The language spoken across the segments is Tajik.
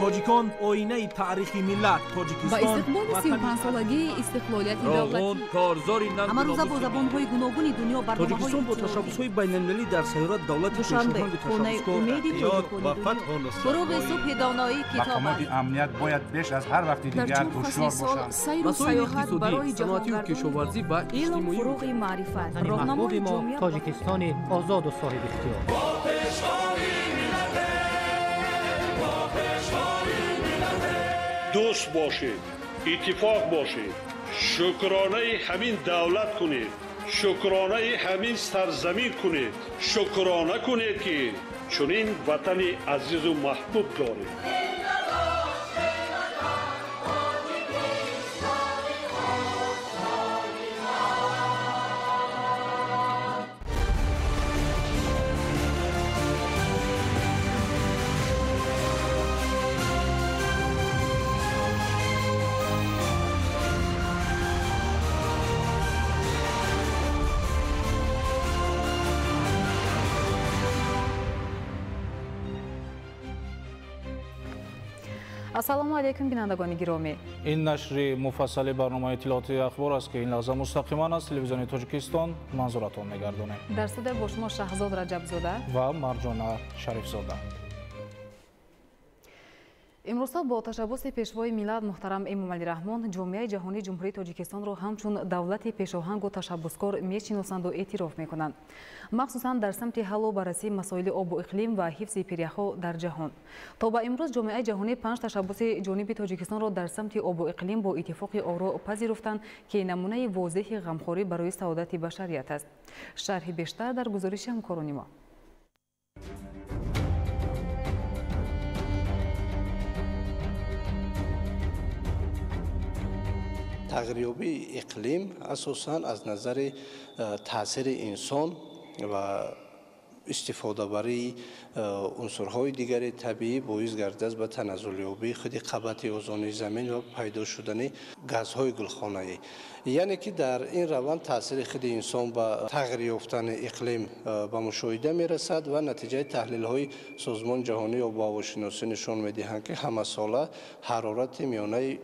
Тоҷикон оинаи таърихи миллат. Тоҷикистон ба истиқболи 35-солагии истиқлолияти давлатӣ. Корзори ҳамарӯза бо забонҳои гуногуни дунё барномаҳои Тоҷикистон бо ташаббусҳои байналмилалӣ дар сайёра давлати Душанбе, хонаи умеди ва фатҳу нусрат. Фуруғи субҳи доноӣ китоб аст. Мақомоти амният бояд беш аз ҳар вақти дигар ҳушёр бошанд. Сайру саёҳат барои саноатию кишоварзӣ ва Илм иҷтимоӣ. фуруғи маърифат. Ватани Роҳнамои маҳбуби мо ҷомеа Тоҷикистони озоду соҳибихтиёр. Дӯст бошед, иттифоқ бошед, шукронаи ҳамин давлат кунед, шукронаи ҳамин сарзамин кунед, шукрона кунед, ки чунин ватани азизу маҳбуб доред. Ассалому алайкум, бинандагони гиромӣ. Ин нашри муфассали барномаи иттилоотии ахбор аст, ки ин лаҳза мустақиман аз телевизиони Тоҷикистон манзуратон мегардонем. Дар студия бо шумо Шаҳзод Раҷабзода ва Марҷона Шарифзода. Имрӯзҳо бо ташаббуси пешвои миллат муҳтарам Эмомалӣ Раҳмон ҷомеаи ҷаҳонии Ҷумҳурии Тоҷикистонро ҳамчун давлати пешоҳангу ташаббускор мешиносанду эътироф мекунанд, махсусан дар самти ҳаллу баррасии масоили обу иқлим ва ҳифзи пиряхҳо дар ҷаҳон. То ба имрӯз ҷомеаи ҷаҳонӣ 5 ташаббуси ҷониби Тоҷикистонро дар самти обу иқлим бо иттифоқи оро пазируфтанд, ки намунаи возеҳи ғамхорӣ барои саодати башарият аст. Шарҳи бештар дар гузориши ҳамкорони мо. Тағйирёбии иқлим асосан аз назари таъсири инсон ва истифодабарии унсурҳои дигари табиӣ боис гардидааст ба таназзулёбии худи қабати озонии замин ва пайдо шудани газҳои гулхонаӣ. Яъне ки дар ин раванд таъсири худи инсон ба тағйир ёфтани иқлим ба мушоҳида мерасад ва натиҷаи таҳлилҳои Созмони ҷаҳонии обуҳавошиносӣ нишон медиҳанд, ки ҳамасола ҳарорати миёнаи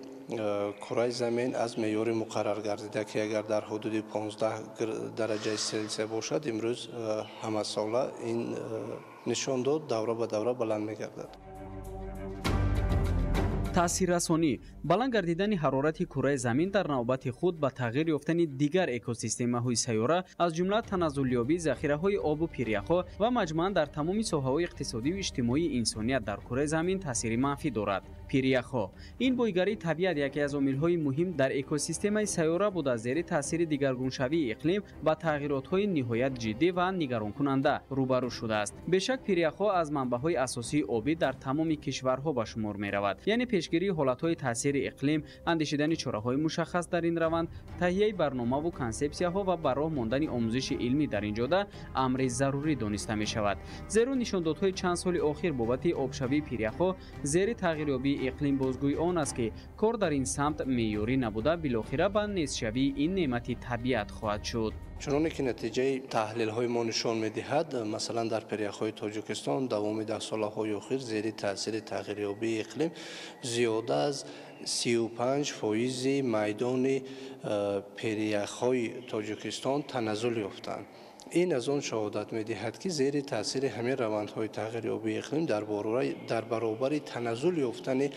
кураи замин аз меъёри муқаррар гардида, ки агар дар ҳудуди 15 дараҷаи Селсия бошад, имрӯз ҳамасола ин нишондод давра ба давра баланд мегардад. Таъсиррасонӣ баланд гардидани ҳарорати кураи замин дар навбати худ ба тағйир ёфтани дигар экосистемаҳои сайёра, аз ҷумла таназзулёбии захираҳои обу пиряхҳо ва маҷмӯан дар тамоми соҳаҳои иқтисодию иҷтимоии инсоният дар кураи замин таъсири манфӣ дорад. Пиряхҳо ин бойгарии табиат яке аз омилҳои муҳим дар экосистемаи сайёра буда, зери таъсири дигаргуншавии иқлим ба тағйиротҳои ниҳоят ҷиддӣ ва нигаронкунанда рӯбарӯ шудааст. Бешак, пиряхҳо аз манбаъҳои асосии обӣ дар тамоми кишварҳо ба шумор меравад, яъне пешгирии ҳолатҳои таъсири иқлим, андешидани чораҳои мушаххас дар ин раванд, таҳияи барномаву консепсияҳо ва ба роҳ мондани омӯзиши илмӣ дар ин ҷода амри зарурӣ дониста мешавад. Зеро нишондодҳои чанд соли охир бобати обшавии пиряхҳо зери тағйирёбии иқлим бозгӯи он аст, ки кор дар ин самт меъёрӣ набуда, билохира ба нестшавии ин неъмати табиат хоҳад шуд. Чуноне ки натиҷаи таҳлилҳои мо нишон медиҳад, масалан дар пиряхҳои Тоҷикистон давоми даҳсолаҳои охир зери таъсири тағйирёбии иқлим зиёда аз 35% майдони пиряхҳои Тоҷикистон таназзул ёфтанд. Ин аз он шаҳодат медиҳад, ки зери таъсири ҳамин равандҳои тағйирёбии иқлим дар баробари таназзул ёфтани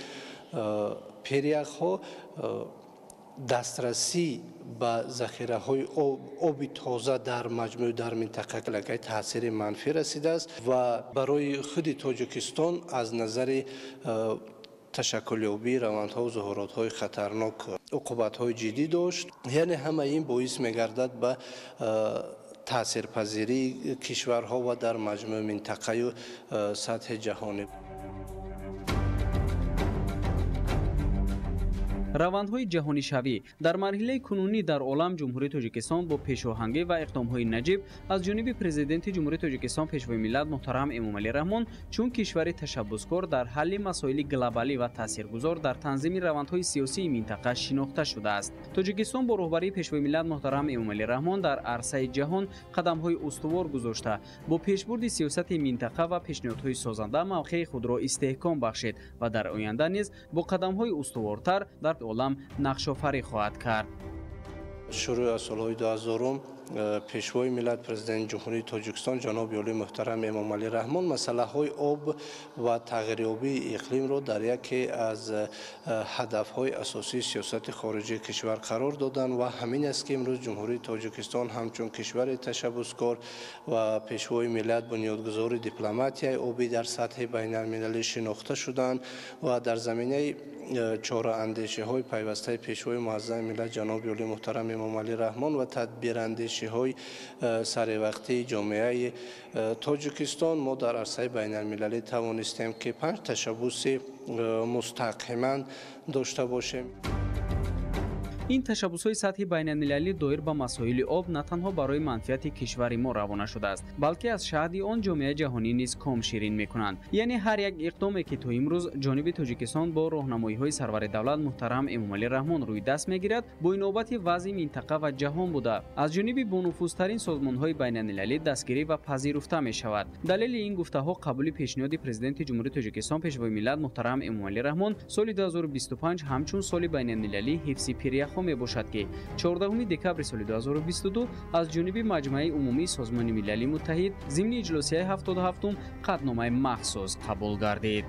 пиряхҳо дастрасӣ ба захираҳои оби тоза дар маҷмӯъ дар минтақа аллакай таъсири манфӣ расидааст ва барои худи Тоҷикистон аз назари ташаккулёбии равандҳо зуҳуротҳои хатарнок уқубатҳои ҷиддӣ дошт. Яъне ҳамаи ин боис мегардад ба таъсирпазирии кишварҳо ва дар маҷмӯъ минтақаю сатҳи ҷаҳонӣ. Равандҳои ҷаҳонишавӣ дар марҳилаи кунунӣ дар олам Ҷумҳурии Тоҷикистон бо пешоҳангӣ ва иқдомҳои наҷиб аз ҷониби Президенти Ҷумҳурии Тоҷикистон Пешвои миллат муҳтарам Эмомалӣ Раҳмон чун кишвари ташаббускор дар ҳалли масоили глобалӣ ва таъсиргузор дар танзими равандҳои сиёсии минтақа шинохта шудааст. Тоҷикистон бо роҳбарии Пешвои миллат муҳтарам Эмомалӣ Раҳмон дар арсаи ҷаҳон қадамҳои устувор гузошта, бо пешбурди сиёсати минтақа ва пешниҳодҳои созанда мавқеи худро истеҳком бахшид ва дар оянда низ бо қадамҳои устувортар дар олам нақшофарӣ хоҳад кард. Шурӯъ аз солҳои 2000 Пешвои миллат, Президенти Ҷумҳурии Тоҷикистон ҷаноби олии муҳтарам Эмомалӣ Раҳмон масъалаҳои об ва тағйирёбии иқлимро дар яке аз ҳадафҳои асосии сиёсати хориҷии кишвар қарор доданд ва ҳамин аст, ки имрӯз Ҷумҳурии Тоҷикистон ҳамчун кишвари ташаббускор ва Пешвои миллат бунёдгузори дипломатияи обӣ дар сатҳи байналмилалӣ шинохта шуданд ва дар заминаи чораандешиҳои пайвастаи Пешвои муаззами миллат ҷаноби олии муҳтарам Эмомалӣ Раҳмон ва тадбирандешиҳои саривақтии ҷомеаи Тоҷикистон мо дар арсаи байналмилалӣ тавонистем, ки 5 ташаббуси мустақиман дошта бошем. Ин ташаббусҳои сатҳи байналмилалӣ доир ба масоили об на танҳо барои манфиати кишвари мо равона шудааст, балки аз шаҳди он ҷомеаи ҷаҳонӣ низ ком ширин мекунанд. Яъне ҳар як иқдоме, ки то имрӯз ҷониби Тоҷикистон бо роҳнамоиҳои сарвари давлат муҳтарам Эмомалӣ Раҳмон рӯи даст мегирад, бо инобати вазъи минтақа ва ҷаҳон буда, аз ҷониби бонуфузтарин созмонҳои байналмилалӣ дастгирӣ ва пазируфта мешавад. Далели ин гуфтаҳо қабули пешниҳоди Президенти Ҷумҳурии Тоҷикистон Пешвои миллат муҳтарам Эмомалӣ Раҳмон соли 2025 ҳамчун соли байналмилалии ҳифзи пиряхҳо мебошад, ки 14 декабри соли 2022 аз ҷониби Маҷмаи умумии Созмони Милали Муттаҳид зимни иҷлосияи 77-ум қатъномаи махсус қабул гардид.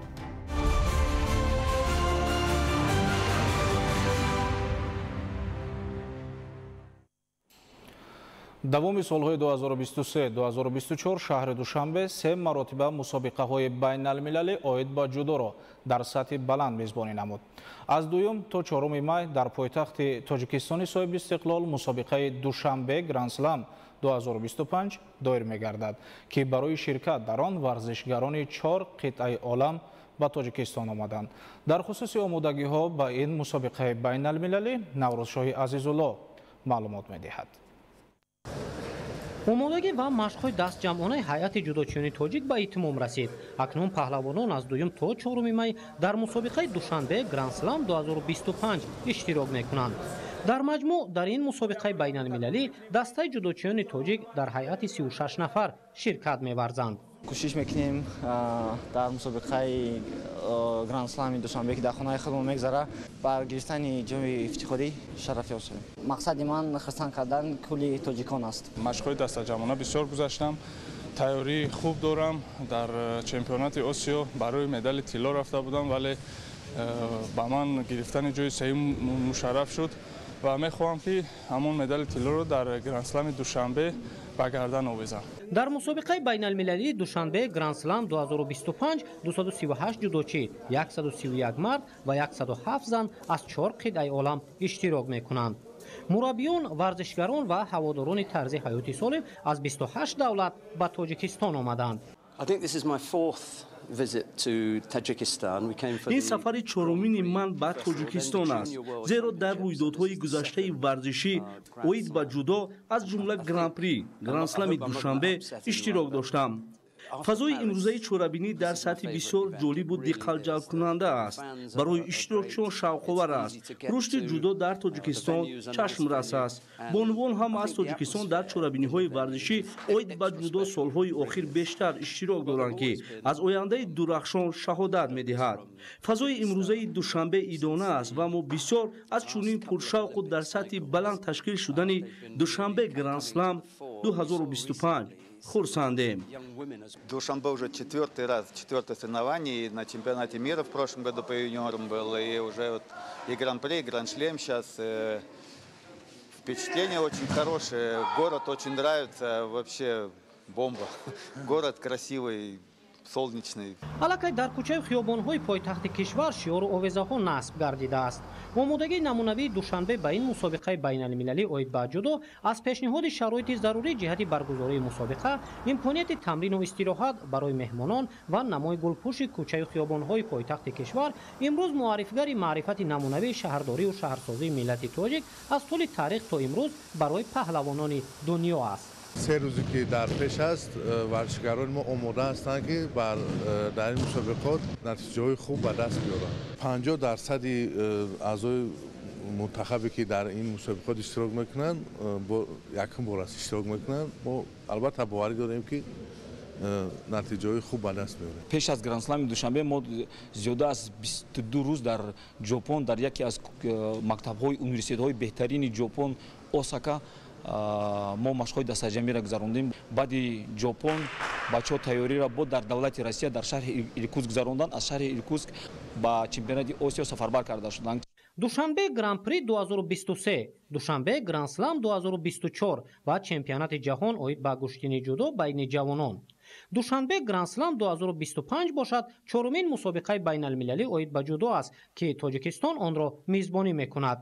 Давоми солҳои 2023-2024 шаҳри Душанбе 3 маротиба мусобиқаҳои байналмилалӣ оид ба ҷудоро дар сатҳи баланд мезбонӣ намуд. Аз 2 то 4 май дар пойтахти Тоҷикистони соҳиби истиқлол мусобиқаи Душанбе Гранд-слам 2025 доир мегардад, ки барои ширкат дар он варзишгарони 4 қитъаи олам ба Тоҷикистон омаданд. Дар хусуси омодагиҳо ба ин мусобиқаи байналмилалӣ Наврӯзшоҳи Азизулло маълумот медиҳад. Омодагӣ ва машқҳои дастҷамъонаи ҳайати ҷудочиёни тоҷик ба итмом расид. Акнун паҳлавонон аз 2 то 4 май дар мусобиқаи Душанбе Гранд-слам 2025 иштирок мекунанд. Дар маҷмӯъ дар ин мусобиқаи байналмилалӣ дастаи ҷудочиёни тоҷик дар ҳайати 36 нафар ширкат меварзанд. Кӯшиш мекунем дар мусобиқаи Гранд-слами Душанбе, ки дар хонаи худмон мегзара, бар гирифтани ҷоми ифтихорӣ шарафёб шавем. Мақсади ман хурсанд кардан кулли тоҷикон аст. Машқҳои дастаҷамъона бисёр гузаштам, тайёрии хуб дорам. Дар чемпионати Осиё барои медали тилло рафта будам, вале ба ман гирифтани ҷои сеюм мушарраф шуд ва мехоҳам, ки ҳамон медали тиллоро дар Гранд-слами Душанбе ба гардан овезам. Дар мусобиқаи байналмилалии Душанбе Гранд-слам 2025 238 ҷудочӣ, 131 мард ва 107 зан аз 4 қитъаи олам иштирок мекунанд. Мураббиён, варзишгарон ва ҳаводорони тарзи ҳаёти солим аз 28 давлат ба Тоҷикистон омаданд. Ин сафари чорумини ман ба Тоҷикистон аст, зеро дар рӯйдодҳои гузаштаи варзишӣ оид ба ҷудо, аз ҷумла Гран-при, Гранд-слами Душанбе иштирок доштам. Фазои имрӯзаи чорабинӣ дар сатҳи бисёр ҷолибу диққатҷалбкунанда аст, барои иштирокчиён шавқовар аст. Рушди ҷудо дар Тоҷикистон чашмрас аст. Бонувон ҳам аз Тоҷикистон дар чорабиниҳои варзишӣ оид ба ҷудо солҳои охир бештар иштирок доранд, ки аз ояндаи дурахшон шаҳодат медиҳад. Фазои имрӯзаи Душанбе идона аст ва мо бисёр аз чунин пуршавқу дар сатҳи баланд ташкил шудани Душанбе Гранд-слам 2025 хурсандем. Душанбе уже четвертый раз, четвертое соревнование, и на чемпионате мира в прошлом году по юниорам был, и уже вот и Гран-при, и Гран-шлем сейчас. Впечатление очень хорошее, город очень нравится, вообще бомба. Город красивый, солнечный. Аллакай дар кӯчаю хиёбонҳои пойтахти кишвар шиору овезаҳо насб гардидааст. Омодагии намунавии Душанбе ба ин мусобиқаи байналмилалӣ оид ба ҷудо аз пешниҳоди шароити зарурӣ ҷиҳати баргузории мусобиқа, имконияти тамрину истироҳат барои меҳмонон ва намои гулпӯши кӯчаю хиёбонҳои пойтахти кишвар имрӯз муаррифгари маърифати намунавии шаҳрдорию шаҳрсозии миллати тоҷик аз тӯли таърих то имрӯз барои паҳлавонони дунё аст. 3 рӯзе ки дар пеш аст, варзишгарони мо омода ҳастанд, ки дар ин мусобиқот натиҷаҳои хуб ба даст биёранд. 50% аъзои мунтахабе ки дар ин мусобиқот иштирок мекунанд, якум бор аст иштирок мекунанд. Мо албатта боварӣ дорем, ки натиҷаҳои хуб ба даст меорем. Пеш аз Грандслами Душанбе мо зиёда аз 22 рӯз дар Ҷопон, дар яке аз мактабҳои университетҳои беҳтарини Ҷопон, Осака, мо машқҳои дастаҷамъиро гузарондем. Баъди Ҷопон бачаҳо тайёриро бо дар давлати Россия, дар шаҳри Иркутск гузаронданд. Аз шаҳри Иркутск ба чемпионати Осиё сафарбар карда шуданд. Душанбе Гран-при 2023, Душанбе Гранд-слам 2024 ва чемпионати ҷаҳон оид ба гӯштини ҷудо байни ҷавонон. Душанбе Гранд-слам 2025 бошад чорумин мусобиқаи байналмилалӣ оид ба ҷудо аст, ки Тоҷикистон онро мизбонӣ мекунад.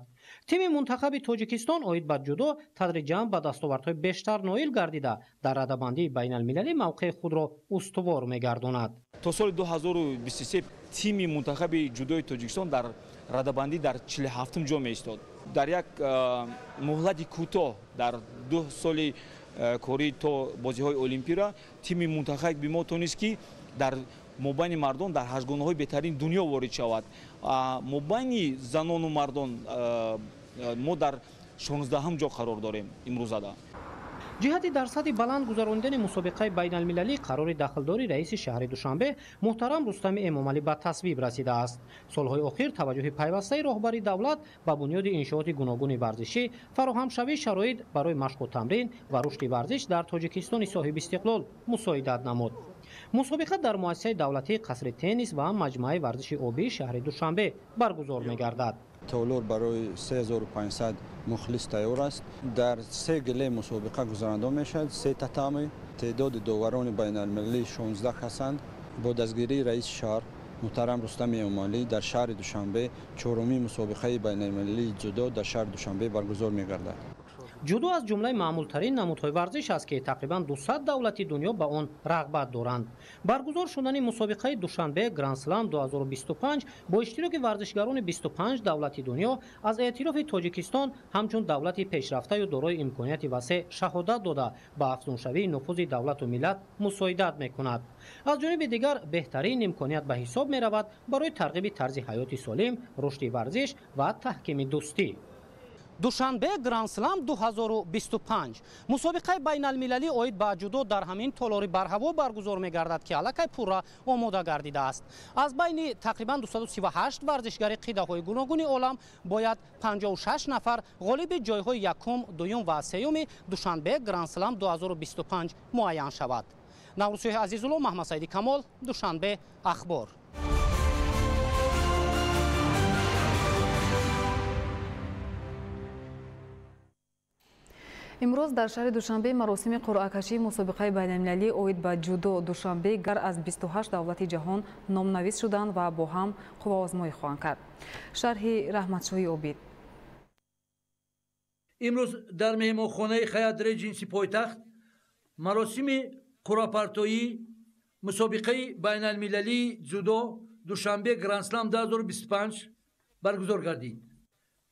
Тими мунтахаби Тоҷикистон оид ба ҷудо тадриҷан ба дастовардҳои бештар ноил гардида, дар радабандии байналмилалӣ мавқеи худро устувор мегардонад. То соли 2023 тими мунтахаби ҷудои Тоҷикистон дар радабандӣ дар 47-ум ҷо меистод. Дар як муҳлати кӯтоҳ, дар 2 соли корӣ то бозиҳои олимпиро, тими мунтахаби мо тонист, ки дар мобайни мардон дар ҳажгонаҳои беҳтарини дунё ворид шавад. Мобайни занону мардон мо дар 16-ум ҷо қарор дорем имрӯзада. Ҷиҳати дар сатҳи баланд гузаронидани мусобиқаи байналмилалӣ қарори дахлдори раиси шаҳри Душанбе муҳтарам Рустами Эмомалӣ ба тасвиб расидааст. Солҳои охир таваҷҷӯҳи пайвастаи роҳбари давлат ба бунёди иншооти гуногуни варзишӣ, фароҳамшавии шароит барои машқу тамрин ва рушди варзиш дар Тоҷикистони соҳибистиқлол мусоидат намуд. Мусобиқа дар муассисаи давлатии қасри теннис ва маҷмӯаи варзиши обии шаҳри Душанбе баргузор мегардад. Толор барои 3500 мухлис тайёр аст. Дар 3 гиле мусобиқа гузаронда мешавад, 3 татами. Теъдоди доварони байналмилалӣ 16 касанд. Бо дастгирии раиси шаҳр муҳтарам Рустами Эмомалӣ дар шаҳри Душанбе чорумин мусобиқаи байналмилалии ҷудо дар шаҳри Душанбе баргузор мегардад. Ҷудо аз ҷумлаи маъмултарин намудҳои варзиш аст, ки тақрибан 200 давлати дунё ба он рағбат доранд. Баргузор шудани мусобиқаи Душанбе Гранд-слам 2025 бо иштироки варзишгарони 25 давлати дунё аз эътирофи Тоҷикистон ҳамчун давлати пешрафтаю дорои имконияти васеъ шаҳодат дода, ба афзуншавии нуфузи давлату миллат мусоидат мекунад. Аз ҷониби дигар беҳтарин имконият ба ҳисоб меравад барои тарғиби тарзи ҳаёти солим, рушди варзиш ва таҳкими дӯстӣ. Душанбе Гранд-слам 2025 мусобиқаи байналмилалӣ оид ба ҷудо дар ҳамин толори барҳаво баргузор мегардад, ки аллакай пурра омода гардидааст. Аз байни тақрибан 238 варзишгари қидаҳои гуногуни олам бояд 56 нафар ғолиби ҷойҳои якум, дуюм ва сеюми Душанбе Гранд-слам 2025 муайян шавад. Наврӯзшоҳи Азизулло, Маҳмадсаиди Камол, Душанбе, Ахбор. Имрӯз дар шаҳри Душанбе маросими қуръакашии мусобиқаи байналмилалӣ оид ба ҷудо Душанбе гар аз 28 давлати ҷаҳон номнавис шуданд ва бо ҳам қувваозмоӣ хоҳанд кард. Шарҳи Раҳматшоҳи Обид. Имрӯз дар меҳмонхонаи Хаят Реҷенси пойтахт маросими қуръапартоӣ мусобиқаи байналмилалии ҷудо Душанбе Грандслам 2025 баргузор гардид.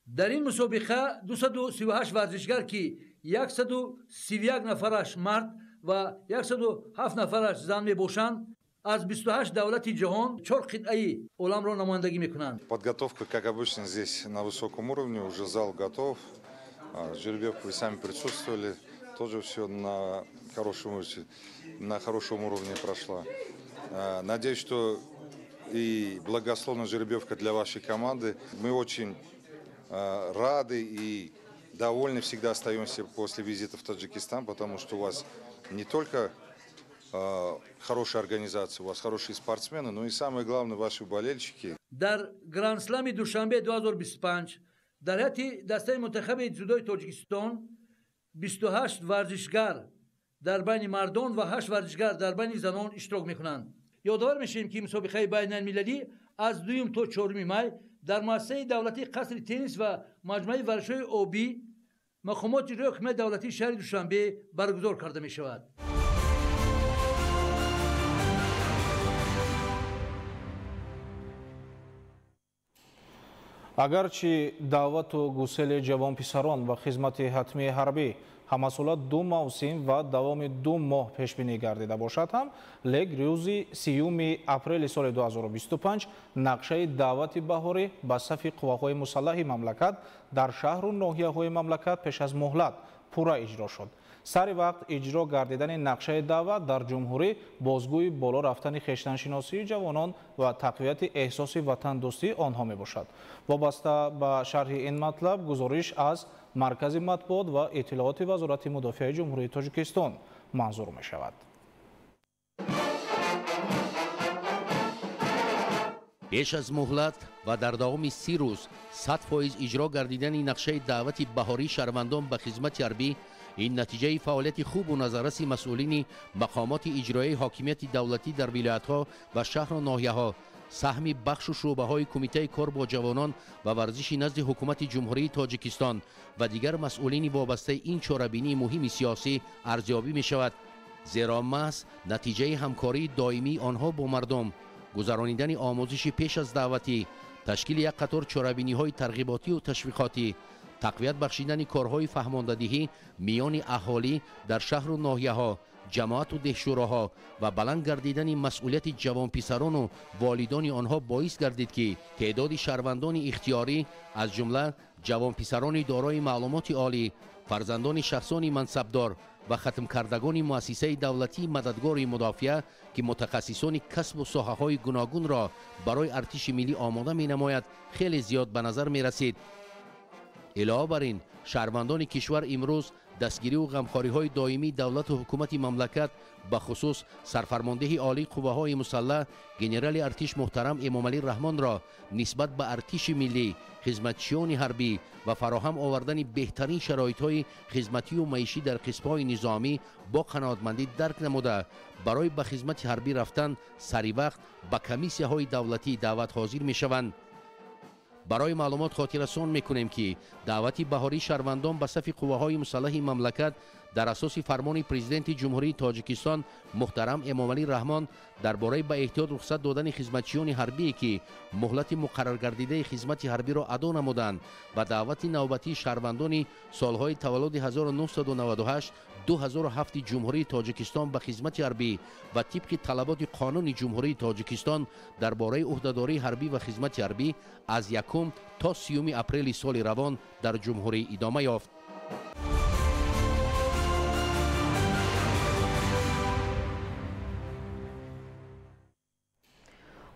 Дар ин мусобиқа 238 варзишгар, ки 131 нафараш мард ва 107 нафараш зан мебошанд, аз 28 давлати ҷаҳон 4 қитъаи оламро намояндагӣ мекунанд. Подготовка, как обычно, здесь на высоком уровне, уже зал готов. Жеребьевку вы сами присутствовали, тоже все на хорошем уровне прошла. Надеюсь, что и благословна жеребьевка для вашей команды. Мы очень рады и довольны всегда остаемся после визита в Таджикистан, потому что у вас не только хорошая организация, у вас хорошие спортсмены, но и самое главное, ваши болельщики. Дар Гранд-слами Душанбе 2025 дар ҳайати дастаи мунтахаби ҷудои Тоҷикистон 28 варзишгар дар байни мардон ва 8 варзишгар дар байни занон иштирок мекунанд. Ёдовар мешавем, ки мусобиқаи байналмилалӣ аз 2 то 4 май дар муассисаи давлатии қасри теннис ва маҷмӯаи варзишҳои обӣ мақомоти иҷроии ҳокимияти давлатии шаҳри Душанбе баргузор карда мешавад. Агарчи даъвату гусели ҷавонписарон ба хизмати ҳатмии ҳарбӣ ҳамасола 2 мавсим ва давоми 2 моҳ пешбинӣ гардида бошад ҳам, лек рӯзи 30 апрели соли 2025 нақшаи даъвати баҳорӣ ба сафи қувваҳои мусаллаҳи мамлакат дар шаҳру ноҳияҳои мамлакат пеш аз муҳлат пурра иҷро шуд. Сари вақт иҷро гардидани нақшаи даъват дар ҷумҳурӣ бозгӯи боло рафтани хештаншиносии ҷавонон ва тақвияти эҳсоси ватандӯстии онҳо мебошад. Вобаста ба шарҳи ин матлаб гузориш аз Маркази матбуот ва иттилооти Вазорати мудофиаи Ҷумҳурии Тоҷикистон манзур мешавад. Пеш аз муҳлат ва дар давоми 30 рӯз 100% иҷро гардидани нақшаи даъвати баҳории шаҳрвандон ба хизмати ҳарбӣ ин натиҷаи фаъолияти хубу назарраси масъулини мақомоти иҷроияи ҳокимияти давлатӣ дар вилоятҳо ва шаҳру ноҳияҳо, саҳми бахшу шӯъбаҳои Кумитаи кор бо ҷавонон ва варзиши назди Ҳукумати Ҷумҳурии Тоҷикистон ва дигар масъулини вобастаи ин чорабинии муҳими сиёсӣ арзёбӣ мешавад. Зеро маҳз натиҷаи ҳамкории доимии онҳо бо мардум, гузаронидани омӯзиши пеш аз даъватӣ, ташкили як қатор чорабиниҳои тарғиботию ташвиқотӣ, тақвият бахшидани корҳои фаҳмондадиҳӣ миёни аҳолӣ дар шаҳру ноҳияҳо, ҷамоату деҳшӯроҳо ва баланд гардидани масъулияти ҷавонписарону волидони онҳо боис гардид, ки теъдоди шаҳрвандони ихтиёрӣ, аз ҷумла ҷавонписарони дорои маълумоти олӣ, фарзандони шахсони мансабдор ва хатмкардагони муассисаи давлатии мададгори мудофиа, ки мутахассисони касбу соҳаҳои гуногунро барои артиши миллӣ омода менамояд, хеле зиёд ба назар мерасид. Илова бар ин, шаҳрвандони кишвар имрӯз дастгириву ғамхориҳои доимии давлату ҳукумати мамлакат, бахусус сарфармондеҳи олии қувваҳои мусаллаҳ генерали артиш муҳтарам Эмомалӣ Раҳмонро нисбат ба артиши миллӣ, хизматчиёни ҳарбӣ ва фароҳам овардани беҳтарин шароитҳои хизматию маишӣ дар қисмҳои низомӣ бо қаноатмандӣ дарк намуда, барои ба хизмати ҳарбӣ рафтан сари вақт ба комиссияҳои давлатии даъват ҳозир мешаванд. Барои маълумот хотиррасон мекунем, ки даъвати баҳории шаҳрвандон ба сафи қувваҳои мусаллаҳи мамлакат дар асоси фармони Президенти Ҷумҳурии Тоҷикистон муҳтарам Эмомалӣ Раҳмон дар бораи ба эҳтиёт рухсат додани хизматчиёни ҳарбие, ки муҳлати муқарраргардидаи хизмати ҳарбиро адо намуданд, ва даъвати навбатии шаҳрвандони солҳои таваллуди 1998-2007 Ҷумҳурии Тоҷикистон ба хизмати ҳарбӣ ва тибқи талаботи қонуни Ҷумҳурии Тоҷикистон дар бораи ӯҳдадории ҳарбӣ ва хизмати ҳарбӣ аз 1 то 30 апрели соли равон дар ҷумҳурӣ идома ёфт.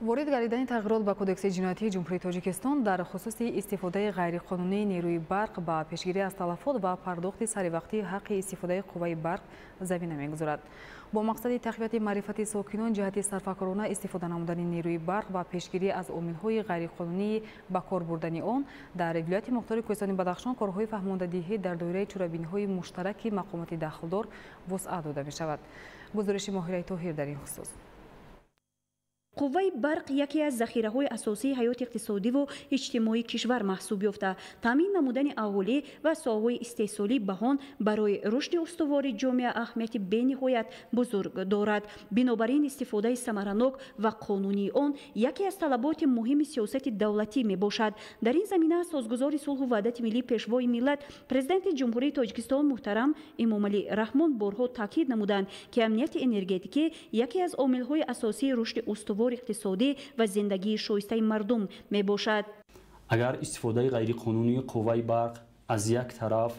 Ворид гардидани тағйирот ба Кодекси ҷиноятии Ҷумҳурии Тоҷикистон дар хусуси истифодаи ғайриқонунии нерӯи барқ ба пешгирӣ аз талафот ва пардохти саривақтии ҳаққи истифодаи қувваи барқ замина мегузорад. Бо мақсади тақвияти маърифати сокинон ҷиҳати сарфакорона истифода намудани нерӯи барқ ва пешгирӣ аз омилҳои ғайриқонунии ба кор бурдани он дар вилояти мухтори Кӯҳистони Бадахшон корҳои фаҳмондадиҳӣ дар доираи чорабиниҳои муштараки мақомоти дахлдор вусъат дода мешавад. Гузориши Моҳираи Тоҳир дар ин хусус. Қувваи барқ яке аз захираҳои асосии ҳаёти иқтисодиву иҷтимоии кишвар маҳсуб ёфта, таъмин намудани аҳолӣ ва соҳаҳои истеҳсолӣ ба он барои рушди устувори ҷомеа аҳамияти бениҳоят бузург дорад. Бинобар ин истифодаи самаранок ва қонунии он яке аз талаботи муҳими сиёсати давлатӣ мебошад. Дар ин замина асосгузори сулҳу ваҳдати миллӣ, Пешвои миллат, Президенти Ҷумҳурии Тоҷикистон муҳтарам Эмомалӣ Раҳмон борҳо таъкид намуданд, ки амнияти энергетикӣ яке аз омилҳои асосии рушди устувор иқтисодӣ ва зиндагии шоистаи мардум мебошад. Агар истифодаи ғайриқонунии қувваи барқ аз як тараф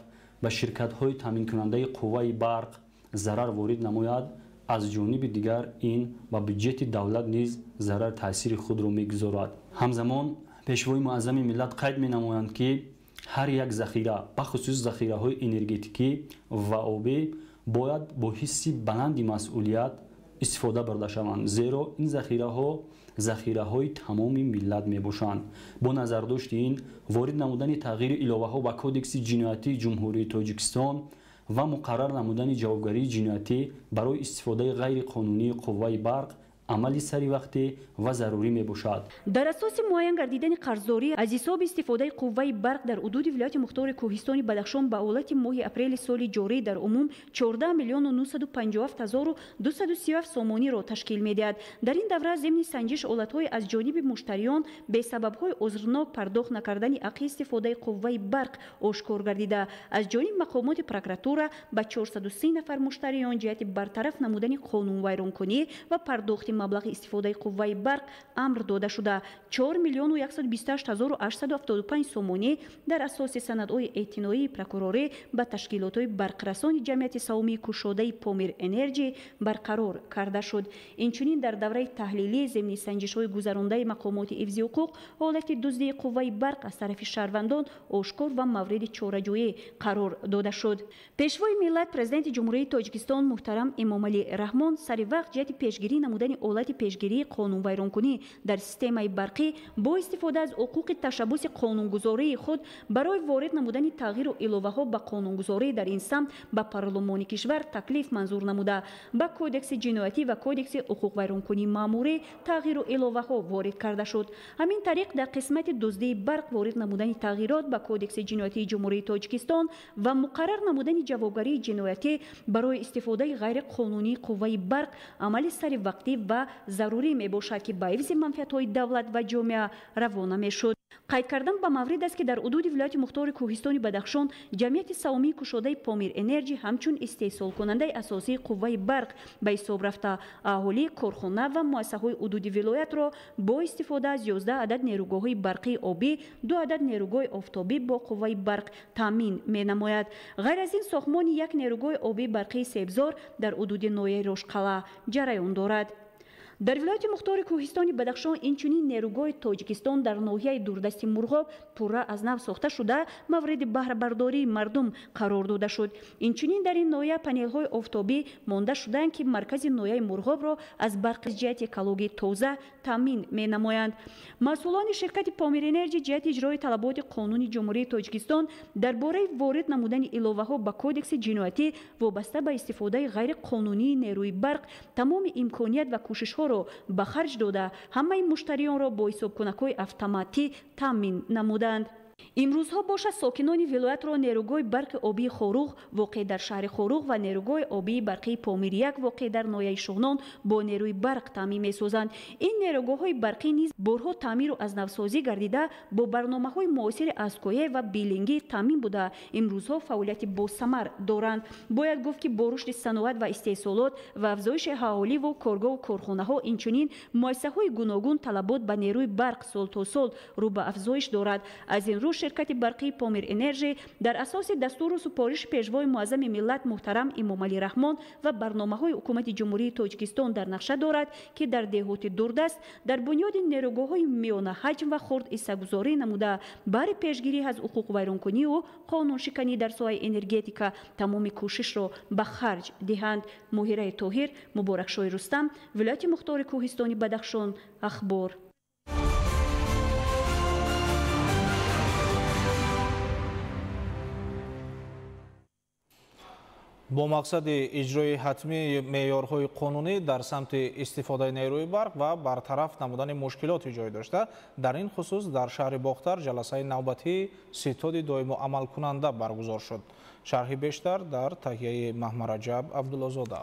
ба ширкатҳои таъминкунандаи қувваи барқ зарар ворид намояд, аз ҷониби дигар ин ба бюҷети давлат низ зарар таъсири худро мегузорад. Ҳамзамон Пешвои муаззами миллат қайд менамоянд, ки ҳар як захира, бахусус захираҳои энергетикӣ ва обӣ, бояд бо ҳисси баланди масъулият истифода бурда шаванд, зеро ин захираҳо захираҳои тамоми миллат мебошанд. Бо назардошти ин ворид намудани тағйири иловаҳо ба Кодекси ҷиноятии Ҷумҳурии Тоҷикистон ва муқаррар намудани ҷавобгарии ҷиноятӣ барои истифодаи ғайриқонунии қувваи барқ Амали саривақтӣ ва зарурӣ мебошад. Дар асоси муайян гардидани қарздорӣ аз ҳисоби истифодаи қувваи барқ дар ҳудуди вилояти мухтори Кӯҳистони Бадахшон ба ҳолати моҳи апрели соли ҷорӣ дар умум 14 957 237 сомониро ташкил медиҳад. Дар ин давра зимни санҷиш ҳолатҳои аз ҷониби муштариён бесабабҳои узрнок пардохт накардани ҳаққи истифодаи қувваи барқ ошкор гардида, аз ҷониби мақомоти прокуратура ба 430 нафар муштариён ҷиҳати бартараф намудани қонунвайронкунӣ ва пардохти маблағи истифодаи қувваи барқ амр дода шуда, 4 128 875 сомонӣ дар асоси санадҳои эътиноии прокурорӣ ба ташкилотҳои барқрасони ҷамъияти савомии кушодаи Помир Энерҷи барқарор карда шуд. Инчунин дар давраи таҳлилӣ зимни санҷишҳои гузарондаи мақомоти ҳифзи ҳуқуқ ҳолати дуздии қувваи барқ аз тарафи шаҳрвандон ошкор ва мавриди чораҷӯӣ қарор дода шуд. Пешвои миллат, Президенти Ҷумҳурии Тоҷикистон муҳтарам Эмомалӣ Раҳмон сари вақт ҷиҳати пешгирӣ намудани ҳолати пешгирии қонунвайронкунӣ дар системаи барқӣ бо истифода аз ҳуқуқи ташаббуси қонунгузории худ барои ворид намудани тағйиру иловаҳо ба қонунгузорӣ дар ин самт ба парлумони кишвар таклиф манзур намуда, ба Кодекси ҷиноятӣ ва Кодекси ҳуқуқвайронкунии маъмурӣ тағйиру иловаҳо ворид карда шуд. Ҳамин тариқ дар қисмати дуздии барқ ворид намудани тағйирот ба Кодекси ҷиноятии Ҷумҳурии Тоҷикистон ва муқаррар намудани ҷавобгарии ҷиноятӣ барои истифодаи ғайриқонунии қувваи барқ амали саривақтӣ ва зарурӣ мебошад, ки ба ҳифзи манфиатҳои давлат ва ҷомеа равона мешуд. Қайд кардан ба маврид аст, ки дар ҳудуди вилояти мухтори Кӯҳистони Бадахшон ҷамъияти савомии кушодаи Помир Энерҷи ҳамчун истеҳсолкунандаи асосии қувваи барқ ба ҳисоб рафта, аҳолӣ, корхона ва муассисаҳои ҳудуди вилоятро бо истифода аз 11 адад нерӯгоҳҳои барқии обӣ, 2 адад нерӯгоҳи офтобӣ бо қувваи барқ таъмин менамояд. Ғайр аз ин сохтмони як нерӯгоҳи обии барқии Себзор дар ҳудуди ноҳияи Рошқалъа ҷараён дорад. Дар вилояти мухтори Кӯҳистони Бадахшон инчунин нерӯгоҳи Тоҷикистон дар ноҳияи дурдасти Мурғоб пурра аз нав сохта шуда, мавриди баҳрабардории мардум қарор дода шуд. Инчунин дар ин ноҳия панелҳои офтобӣ монда шудаанд, ки маркази ноҳияи Мурғобро аз барқи ҷиҳати экологии тоза таъмин менамоянд. Масъулони ширкати Помир Энерҷи ҷиҳати иҷрои талаботи қонуни Ҷумҳурии Тоҷикистон дар бораи ворид намудани иловаҳо ба Кодекси ҷиноятӣ вобаста ба истифодаи ғайриқонунии нерӯи барқ тамоми имконият ва кӯшишҳоро ба харҷ дода, ҳамаи муштариёнро бо ҳисобкунакҳои автоматӣ таъмин намуданд. Имрӯзҳо бошад сокинони вилоятро нерӯгоҳи барқи обии Хоруғ воқеъ дар шаҳри Хоруғ ва нерӯгоҳи обии барқии Помир 1 воқеъ дар ноҳияи Шуғнон бо нерӯи барқ таъмин месозанд. Ин нерӯгоҳҳои барқӣ низ борҳо таъмиру аз навсозӣ гардида, бо барномаҳои муосири аскоя ва билингӣ таъмин буда, имрӯзҳо фаъолияти босамар доранд. Бояд гуфт, ки бо рушди саноат ва истеҳсолот ва афзоиши аҳоливу коргоҳу корхонаҳо, инчунин муассисаҳои гуногун талабот ба нерӯи барқ сол то сол рӯ ба афзоиш дорад. Аз ин рӯ ширкати барқии Помир Энерҷи дар асоси дастуру супориши Пешвои муаззами миллат муҳтарам Эмомалӣ Раҳмон ва барномаҳои Ҳукумати Ҷумҳурии Тоҷикистон дар нақша дорад, ки дар деҳоти дурдаст дар бунёди нерӯгоҳҳои миёнаҳаҷм ва хурд ҳиссагузорӣ намуда, баҳри пешгирӣ аз ҳуқуқвайронкуниву қонуншиканӣ дар соҳаи энергетика тамоми кӯшишро ба харҷ диҳанд. Моҳираи Тоҳир, Муборакшоҳи Рустам, вилояти мухтори Кӯҳистони Бадахшон, Ахбор. Бо мақсади иҷрои ҳатмии меъёрҳои қонунӣ дар самти истифодаи нерӯи барқ ва бартараф намудани мушкилоти ҷой дошта, дар ин хусус дар шаҳри Бохтар ҷаласаи навбатии ситоди доимо амалкунанда баргузор шуд. Шарҳи бештар дар таҳияи Маҳмараҷаб Абдуллозода.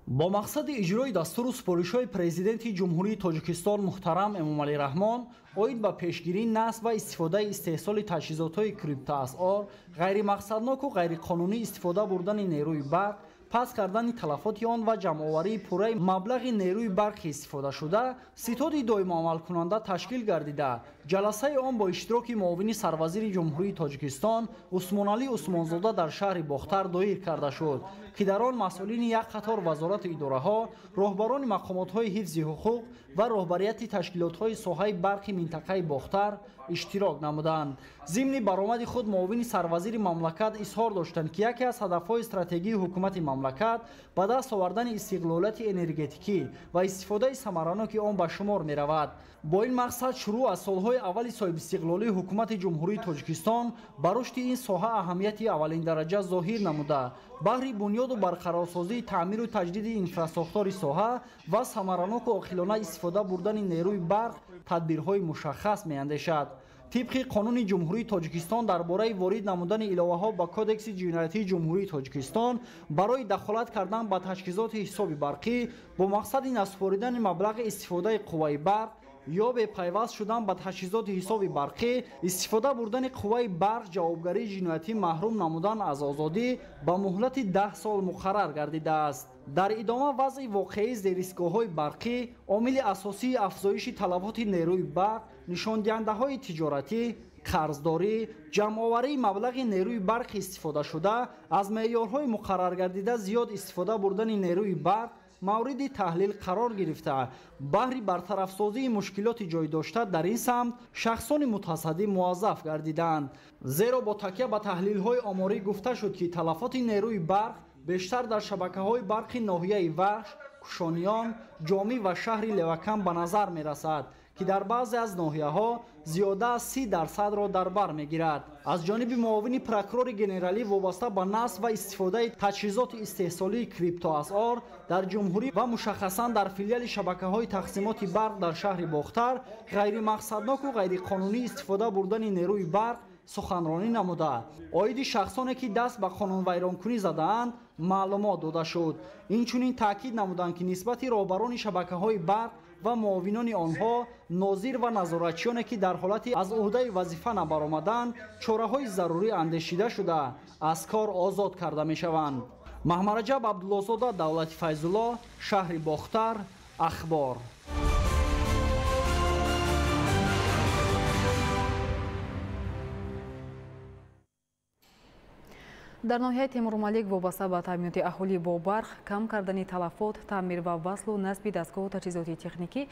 Бо мақсади иҷрои дастуру супоришҳои Президенти Ҷумҳурии Тоҷикистон муҳтарам Эмомалӣ Раҳмон оид ба пешгирии насб ва истифодаи истеҳсоли таҷҳизотҳои криптоасъор, ғайримақсадноку ғайриқонунӣ истифода бурдани нерӯи барқ, паст кардани талафоти он ва ҷамъоварии пурраи маблағи нерӯи барқи истифодашуда, ситоди доимоамалкунанда ташкил гардида, ҷаласаи он бо иштироки муовини сарвазири Ҷумҳурии Тоҷикистон Усмоналӣ Усмонзода дар шаҳри Бохтар доир карда шуд, ки дар он масъулини як қатор вазорату идораҳо, роҳбарони мақомотҳои ҳифзи ҳуқуқ ва роҳбарияти ташкилотҳои соҳаи барқи минтақаи Бохтар иштирок намуданд. Зимни баромади худ муовини сарвазири мамлакат изҳор доштанд, ки яке аз ҳадафҳои стратегии ҳукумати мамлакат ба даст овардани истиқлолияти энергетикӣ ва истифодаи самараноки он ба шумор меравад. Бо ин мақсад шурӯъ аз солҳои Солҳои аввали соҳибистиқлолии ҳукумати Ҷумҳурии Тоҷикистон ба рушди ин соҳа аҳамияти аввалиндараҷа зоҳир намуда, баҳри бунёду барқарорсозии таъмиру таҷдиди инфрасохтори соҳа ва самараноку оқилона истифода бурдани нерӯи барқ тадбирҳои мушаххас меандешад. Тибқи қонуни Ҷумҳурии Тоҷикистон дар бораи ворид намудани иловаҳо ба Кодекси ҷиноятии Ҷумҳурии Тоҷикистон барои дахолат кардан ба таҷҳизоти ҳисоби барқӣ бо мақсади насупоридани маблағи истифодаи қувваи барқ ё бепайваст шудан ба таҷҳизоти ҳисоби барқӣ, истифода бурдани қувваи барқ ҷавобгарии ҷиноятӣ маҳрум намудан аз озодӣ ба муҳлати 10 сол муқаррар гардидааст. Дар идома вазъи воқеии зеристгоҳҳои барқӣ, омили асосии афзоиши талаботи нерӯи барқ, нишондиҳандаҳои тиҷоратӣ, қарздорӣ, ҷамъоварии маблағи нерӯи барқи истифодашуда, аз меъёрҳои муқарраргардида зиёд истифода бурдани нерӯи барқ мавриди таҳлил қарор гирифта, баҳри бартарафсозии мушкилоти ҷой дошта дар ин самт шахсони мутасаддӣ муваззаф гардиданд. Зеро бо такя ба таҳлилҳои оморӣ гуфта шуд, ки талафоти нерӯи барқ бештар дар шабакаҳои барқи ноҳияи Вахш, Кушониён, Ҷомӣ ва шаҳри Левакан ба назар мерасад, ки дар баъзе аз ноҳияҳо зиёда аз 30%-ро дар бар мегирад. Аз ҷониби муовини прокурори генералӣ вобаста ба насб ва истифодаи таҷҳизоти истеҳсолии криптоасъор дар ҷумҳурӣ ва мушаххасан дар филиали шабакаҳои тақсимоти барқ дар шаҳри Бохтар ғайримақсадноку ғайриқонунӣ истифода бурдани нерӯи барқ суханронӣ намуда, оиди шахсоне ки даст ба қонунвайронкунӣ задаанд маълумот дода шуд. Инчунин таъкид намуданд, ки нисбати роҳбарони шабакаҳои барқ ва муовинони онҳо, нозир ва назоратчиёне ки дар ҳолати аз уҳдаи вазифа набаромаданд, чораҳои зарурӣ андешида шуда аз кор озод карда мешаванд. Маҳмараҷаб Абдуллозода, Давлати Файзулло, шаҳри Бохтар, Ахбор. Дар ноҳияи Темурмалик вобаста ба таъминоти аҳолӣ бо барқ, кам кардани талафот, таъмир ва васлу насби дастгоҳу таҷҳизоти техникӣ,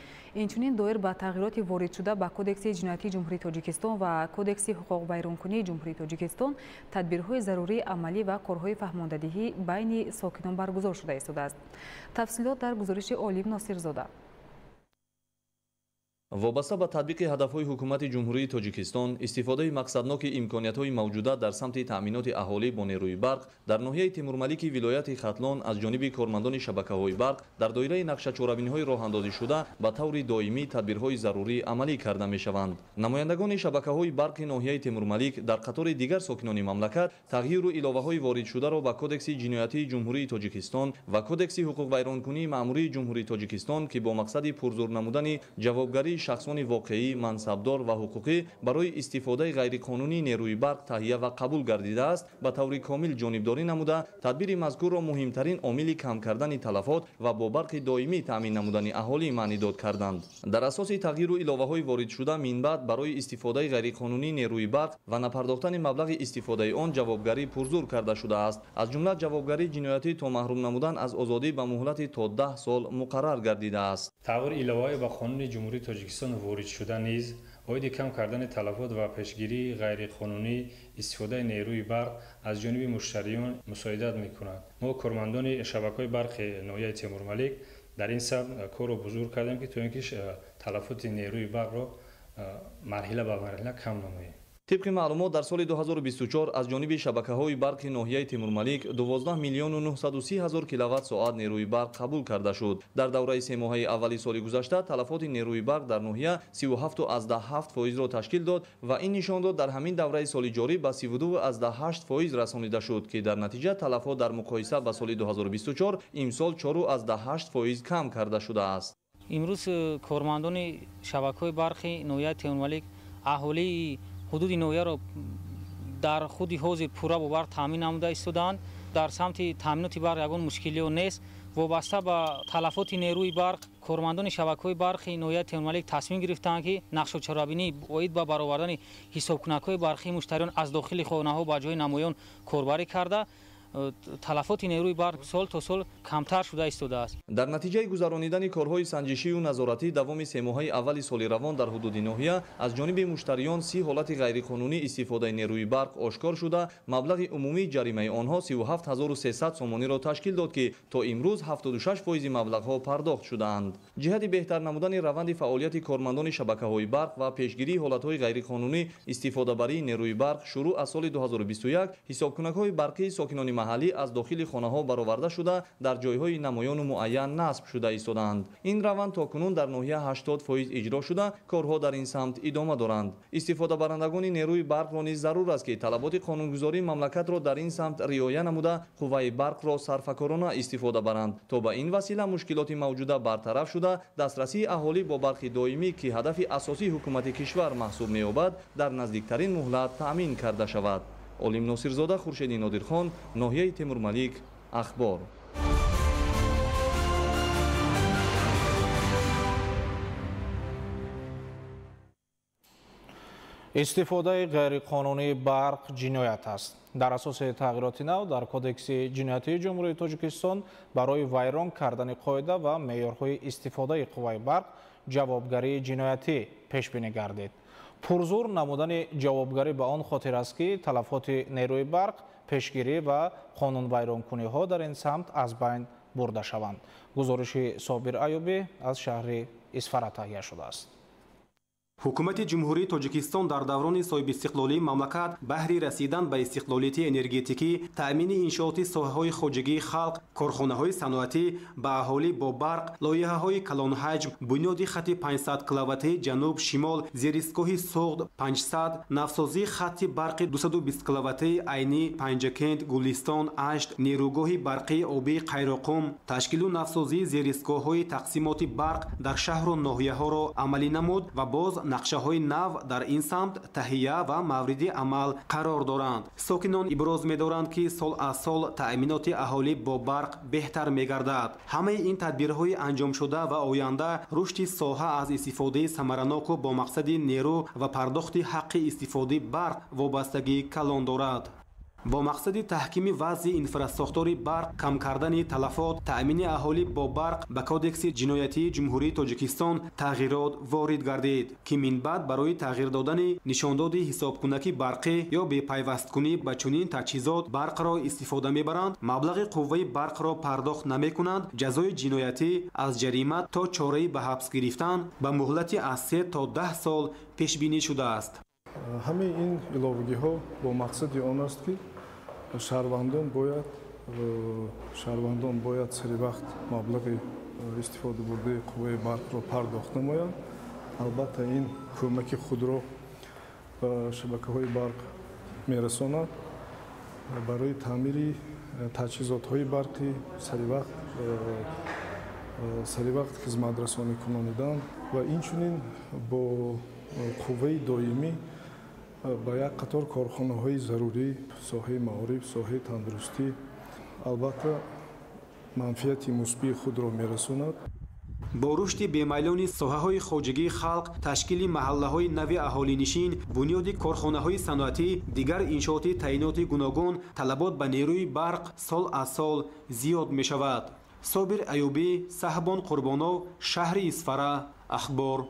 инчунин доир ба тағйироти воридшуда ба Кодекси ҷиноятии Ҷумҳурии Тоҷикистон ва Кодекси ҳуқуқвайронкунии Ҷумҳурии Тоҷикистон тадбирҳои зарурии амалӣ ва корҳои фаҳмондадиҳӣ байни сокинон баргузор шуда истодааст. Тафсилот дар гузориши Олим Носирзода. Вобаста ба татбиқи ҳадафҳои ҳукумати Ҷумҳурии Тоҷикистон, истифодаи мақсадноки имкониятҳои мавҷуда дар самти таъминоти аҳолӣ бо нерӯи барқ дар ноҳияи Темурмалики вилояти Хатлон аз ҷониби кормандони шабакаҳои барқ дар доираи нақшачорабиниҳои роҳандозишуда ба таври доимӣ тадбирҳои зарурӣ амалӣ карда мешаванд. Намояндагони шабакаҳои барқи ноҳияи Темурмалик дар қатори дигар сокинони мамлакат тағйиру иловаҳои воридшударо ба Кодекси ҷиноятии Ҷумҳурии Тоҷикистон ва Кодекси ҳуқуқвайронкунии маъмурии Ҷумҳурии Тоҷикистон, ки бо мақсади пурзур намудани ҷавобгарии шахсони воқеӣ, мансабдор ва ҳуқуқӣ барои истифодаи ғайриқонунии нерӯи барқ таҳия ва қабул гардидааст, ба таври комил ҷонибдорӣ намуда, тадбири мазкурро муҳимтарин омили кам кардани талафот ва бо барқи доимӣ таъмин намудани аҳолӣ маънидод карданд. Дар асоси тағйиру иловаҳои воридшуда минбаъд барои истифодаи ғайриқонунии нерӯи барқ ва напардохтани маблағи истифодаи он ҷавобгарӣ пурзур карда шудааст. Аз ҷумла ҷавобгарии ҷиноятӣ то маҳрум намудан аз озодӣ ба муҳлати то 10 сол муқаррар гардидааст. Тағйири иловаҳое ба қонуни Ҷумҳурии Тоҷикистон ворид шуда низ оиди кам кардани талафот ва пешгирии ғайриқонунии истифодаи нерӯи барқ аз ҷониби муштариён мусоидат мекунад. Мо кормандони шабакаҳои барқи ноҳияи Темурмалик дар ин самт корро бузург кардем, ки то ин ки талафоти нерӯи барқро марҳила ба марҳила кам намоем. Тибқи маълумот, дар соли 2024 аз ҷониби шабакаҳои барқи ноҳияи Темурмалик 12 930 000 киловатт-соат нерӯи барқ қабул карда шуд. Дар давраи семоҳаи аввали соли гузашта талафоти нерӯи барқ дар ноҳия 37,7%-ро ташкил дод ва ин нишондод дар ҳамин давраи соли ҷорӣ ба 32,8% расонида шуд, ки дар натиҷа талафот дар муқоиса ба соли 2024 имсол 4,8% кам карда шудааст. Имрӯз кормандони шабакаҳои барқи ноҳияи Темурмалик аҳолии ҳудуди ноҳияро дар худи ҳозир пурра бо барқ таъмин намуда истодаанд. Дар самти таъминоти барқ ягон мушкилиё нест. Вобаста ба талафоти нерӯи барқ кормандони шабакаҳои барқи ноҳияи Темурмалик тасмим гирифтаанд, ки нақшочорабинӣ оид ба баровардани ҳисобкунакҳои барқии муштариён аз дохили хонаҳо ба ҷои намоён корбарӣ карда, Талафоти нерӯи барқ сол то сол камтар шуда истодааст. Дар натиҷаи гузаронидани корҳои санҷишию назоратӣ давоми семоҳаи аввали соли равон дар ҳудуди ноҳия аз ҷониби муштариён 30 ҳолати ғайриқонунӣ истифодаи нерӯи барқ ошкор шуда, маблағи умумии ҷаримаи онҳо 37 300 сомониро ташкил дод, ки то имрӯз 76% маблағҳо пардохт шудаанд. Ҷиҳати беҳтар намудани раванди фаъолияти кормандони шабакаҳои барқ ва пешгирии ҳолатҳои ғайриқонунӣ истифодабарии нерӯи барқ шурӯъ аз соли 2021 ҳисобкунакҳои барқии сокинони маҳаллӣ аз дохили хонаҳо бароварда шуда, дар ҷойҳои намоёну муайян насб шуда истодаанд. Ин раванд то кунун дар ноҳия 80% иҷро шуда, корҳо дар ин самт идома доранд. Истифодабарандагони нерӯи барқро низ зарур аст, ки талаботи қонунгузории мамлакатро дар ин самт риоя намуда, қувваи барқро сарфакорона истифода баранд, то ба ин васила мушкилоти мавҷуда бартараф шуда, дастрасии аҳолӣ бо барқи доимӣ, ки ҳадафи асосии ҳукумати кишвар маҳсуб меёбад, дар наздиктарин муҳлат таъмин карда шавад. Олим Носирзода, Хуршеди Нодирхон, ноҳияи Темурмалик, Ахбор. Истифодаи ғайриқонунии барқ ҷиноят аст. Дар асоси тағйироти нав дар Кодекси ҷиноятии Ҷумҳурии Тоҷикистон барои вайрон кардани қоида ва меъёрҳои истифодаи қувваи барқ ҷавобгарии ҷиноятӣ пешбинӣ гардид. Пурзур намудани ҷавобгарӣ ба он хотир аст, ки талафоти нерӯи барқ, пешгирӣ ва қонунвайронкуниҳо дар ин самт аз байн бурда шаванд. Гузориши Собир Аюбӣ аз шаҳри Исфара таҳия шудааст. Ҳукумати Ҷумҳурии Тоҷикистон дар даврони соҳибистиқлолии мамлакат баҳри расидан ба истиқлолияти энергетикӣ, таъмини иншооти соҳаҳои хоҷагии халқ, корхонаҳои саноатӣ ба аҳолӣ бо барқ, лоиҳаҳои калонҳаҷм, бунёди хати 500 киловаттаи ҷануб-шимол, зеристгоҳи Суғд 500, навсозии хати барқи 220 киловаттаи Айнӣ, Панҷакент, Гулистон, Ашт, нерӯгоҳи барқии обии Қайроқум, ташкилу навсозии зеристгоҳҳои тақсимоти барқ дар шаҳру ноҳияҳоро амалӣ намуд ва боз нақшаҳои нав дар ин самт таҳия ва мавриди амал қарор доранд. Сокинон иброз медоранд, ки сол аз сол таъминоти аҳолӣ бо барқ беҳтар мегардад. Ҳамаи ин тадбирҳои анҷомшуда ва оянда рушди соҳа аз истифодаи самараноку бо мақсади нерӯ ва пардохти ҳаққи истифодаи барқ вобастагии калон дорад. Бо мақсади таҳкими вазъи инфрасохтори барқ, кам кардани талафот, таъмини аҳолӣ бо барқ ба Кодекси ҷиноятии Ҷумҳурии Тоҷикистон тағйирот ворид гардид, ки минбаъд барои тағйир додани нишондоди ҳисобкунаки барқӣ ё бепайвасткунӣ ба чунин таҷҳизот барқро истифода мебаранд, маблағи қувваи барқро пардохт намекунанд, ҷазои ҷиноятӣ аз ҷарима то чораи ба ҳабс гирифтан ба муҳлати аз 3 то 10 сол пешбинӣ шудааст. Ҳамаи ин иловагиҳо бо мақсади он аст, ки шаҳрвандон бояд сари вақт маблағи истифодабурдаи қувваи барқро пардохт намоянд. Албатта, ин кӯмаки худро ба шабакаҳои барқ мерасонад барои таъмири таҷҳизотҳои барқӣ сари вақт хизматрасонӣ кунонидан ва инчунин бо қувваи доимӣ ба як қатор корхонаҳои зарурӣ, соҳаи маориф, соҳаи тандурустӣ, албатта, манфиати мусбии худро мерасонад. Бо рушди бемайлони соҳаҳои хоҷагии халқ, ташкили маҳаллаҳои нави аҳолинишин, бунёди корхонаҳои саноатӣ, дигар иншооти таъиноти гуногун, талабот ба нерӯи барқ сол аз сол зиёд мешавад. Собир Аюбӣ, Саҳбон Қурбонов, шаҳри Исфара, Ахбор.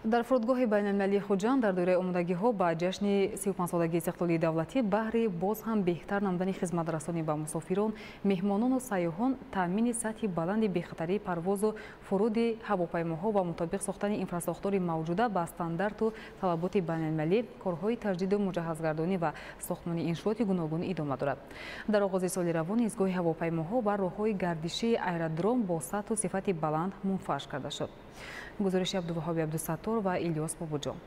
Дар фурудгоҳи байналмилалии Хуҷанд дар доираи омодагиҳо ба ҷашни 35-солагии истиқлолии давлатӣ баҳри боз ҳам беҳтар намудани хизматрасонӣ ба мусофирон, меҳмонону сайёҳон, таъмини сатҳи баланди бехатарии парвозу фуруди ҳавопаймоҳо ва мутобиқ сохтани инфрасохтори мавҷуда ба стандарту талаботи байналмилалӣ корҳои таҷдиду муҷаҳҳазгардонӣ ва сохтмони иншооти гуногун идома дорад. Дар оғози соли равон истгоҳи ҳавопаймоҳо ва роҳҳои гардишии аэродром бо сатҳу сифати баланд мунфарш карда шуд. Гузориши Абдуваҳоби Абдусаттор ва Илёс Бобоҷон.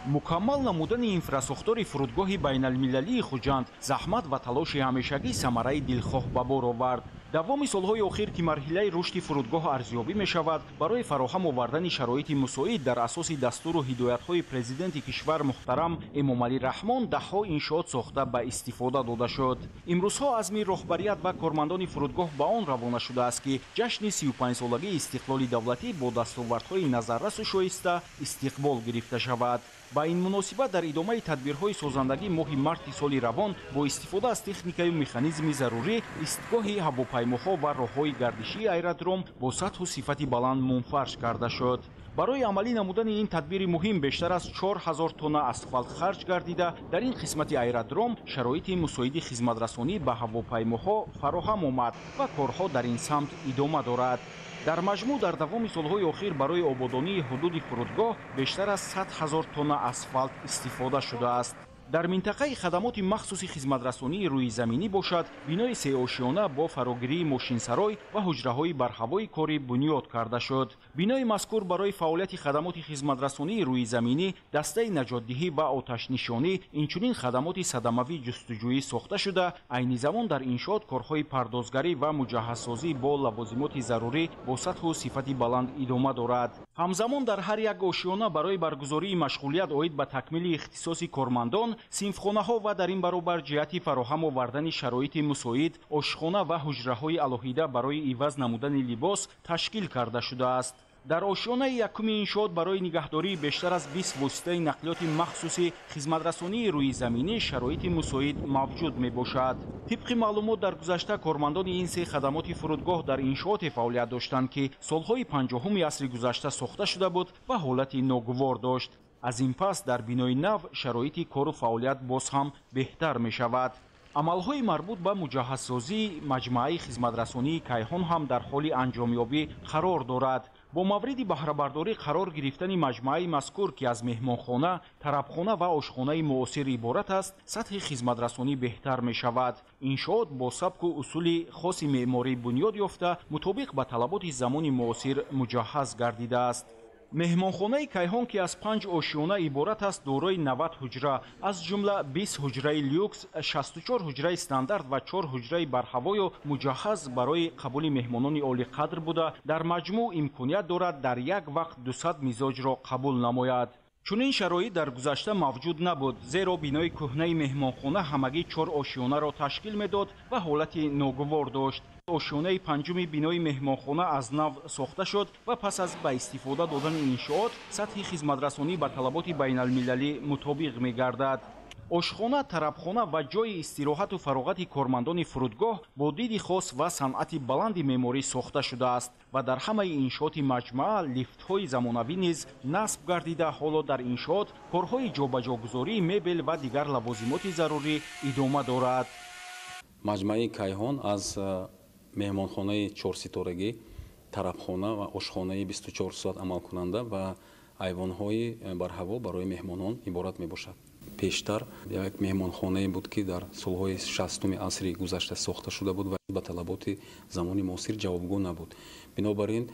Мукаммал намудани инфрасохтори фурудгоҳи байналмилалии Хуҷанд заҳмат ва талоши ҳамешагӣ самараи дилхоҳ ба бор овард. Давоми солҳои охир, ки марҳилаи рушди фурудгоҳ арзёбӣ мешавад, барои фароҳам овардани шароити мусоид дар асоси дастуру ҳидоятҳои президенти кишвар муҳтарам Эмомалӣ Раҳмон даҳҳо иншоот сохта ба истифода дода шуд. Имрӯзҳо азми роҳбарият ва кормандони фурудгоҳ ба он равона шудааст, ки ҷашни 35-солагии истиқлоли давлатӣ бо дастовардҳои назаррасу шоиста истиқбол гирифта шавад. Ба ин муносибат дар идомаи тадбирҳои созандагӣ моҳи марти соли равон бо истифода аз техникаю механизми зарурӣ истгоҳи ҳавопаймоҳо ва роҳҳои гардишии аэродром бо сатҳу сифати баланд мунфарш карда шуд. Барои амалӣ намудани ин тадбири муҳим бештар аз 4000 тонна асфалт харҷ гардида, дар ин қисмати аэродром шароити мусоиди хизматрасонӣ ба ҳавопаймоҳо фароҳам омад ва корҳо дар ин самт идома дорад. Дар маҷмӯъ дар давоми солҳои охир барои ободонии ҳудуди фурудгоҳ бештар аз 100 000 тонна асфалт истифода шудааст. Дар минтақаи хадамоти махсуси хизматрасонии рӯизаминӣ бошад, бинои сеошиёна бо фарогирии мошинсарой ва ҳуҷраҳои барҳавои корӣ бунёд карда шуд. Бинои мазкур барои фаъолияти хадамоти хизматрасонии рӯизаминӣ, дастаи наҷотдиҳӣ ва оташнишонӣ, инчунин хадамоти садамавӣ ҷустуҷӯӣ сохта шуда, айни замон дар иншоот корҳои пардозгарӣ ва муҷаҳҳазсозӣ бо лавозимоти зарурӣ бо сатҳу сифати баланд идома дорад. Ҳамзамон дар ҳар як ошиёна барои баргузории машғулият оид ба такмили ихтисоси кормандон, синфхонаҳо ва дар ин баробар ҷиҳати фароҳам овардани шароити мусоид, ошхона ва ҳуҷраҳои алоҳида барои иваз намудани либос ташкил карда шудааст. Дар ошёнаи якуми иншоот барои нигаҳдории бештар аз 20 воситаи нақлиёти махсуси хизматрасонии рӯизаминӣ шароити мусоид мавҷуд мебошад. Тибқи маълумот, дар гузашта кормандони ин се хадамоти фурудгоҳ дар иншооте фаъолият доштанд, ки солҳои 50-уми асри гузашта сохта шуда буд ва ҳолати ногувор дошт. Аз ин пас дар бинои нав шароити кору фаъолият боз ҳам беҳтар мешавад. Амалҳои марбут ба муҷаҳҳазсозии маҷмӯаи хизматрасонии Кайҳон ҳам дар ҳоли анҷомёбӣ қарор дорад. Бо мавриди баҳрабардорӣ қарор гирифтани маҷмӯаи мазкур, ки аз меҳмонхона, тарабхона ва ошхонаи муосир иборат аст, сатҳи хизматрасонӣ беҳтар мешавад. Иншоот бо сабку усули хоси меъморӣ бунёд ёфта, мутобиқ ба талаботи замони муосир муҷаҳҳаз гардидааст. Меҳмонхонаи Кайҳон, ки аз 5 ошиёна иборат аст, дорои 90 ҳуҷра, аз ҷумла 20 ҳуҷраи люкс, 64 ҳуҷраи стандарт ва 4 ҳуҷраи барҳавою муҷаҳҳаз барои қабули меҳмонони олиқадр буда, дар маҷмӯъ имконият дорад дар як вақт 200 мизоҷро қабул намояд. Чунин шароит дар гузашта мавҷуд набуд, зеро бинои кӯҳнаи меҳмонхона ҳамагӣ 4 ошиёнаро ташкил медод ва ҳолати ногувор дошт. Ошёнаи панҷуми бинои меҳмонхона аз нав сохта шуд ва пас аз ба истифода додани иншоот сатҳи хизматрасонӣ ба талаботи байналмилалӣ мутобиқ мегардад. Ошхона, тарабхона ва ҷойи истироҳату фароғати кормандони фурудгоҳ бо диди хос ва санъати баланди меъморӣ сохта шудааст ва дар ҳамаи иншооти маҷмӯа лифтҳои замонавӣ низ насб гардида, ҳоло дар иншоот корҳои ҷобаҷогузории мебел ва дигар лавозимоти зарурӣ идома дорад. Маҷмӯаи Кайҳон аз меҳмонхонаи чорситорагӣ, тарабхона ва ошхонаи 24 соат амалкунанда ва айвонҳои барҳаво барои меҳмонон иборат мебошад. Пештар як меҳмонхонае буд, ки дар солҳои 60-уми асри гузашта сохта шуда буд ва ба талаботи замони муосир ҷавобгӯ набуд. Бинобар ин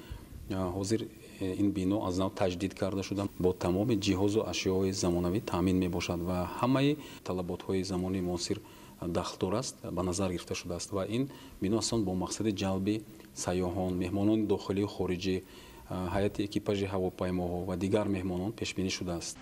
ҳозир ин бино аз нав таҷдид карда шуда, бо тамоми ҷиҳозу ашёҳои замонавӣ таъмин мебошад ва ҳамаи талаботҳои замони муосир дахлдор аст, ба назар гирифта шудааст ва ин бино аслан бо мақсади ҷалби сайёҳон, меҳмонони дохилию хориҷӣ, ҳайати экипажи ҳавопаймоҳо ва дигар меҳмонон пешбинӣ шудааст.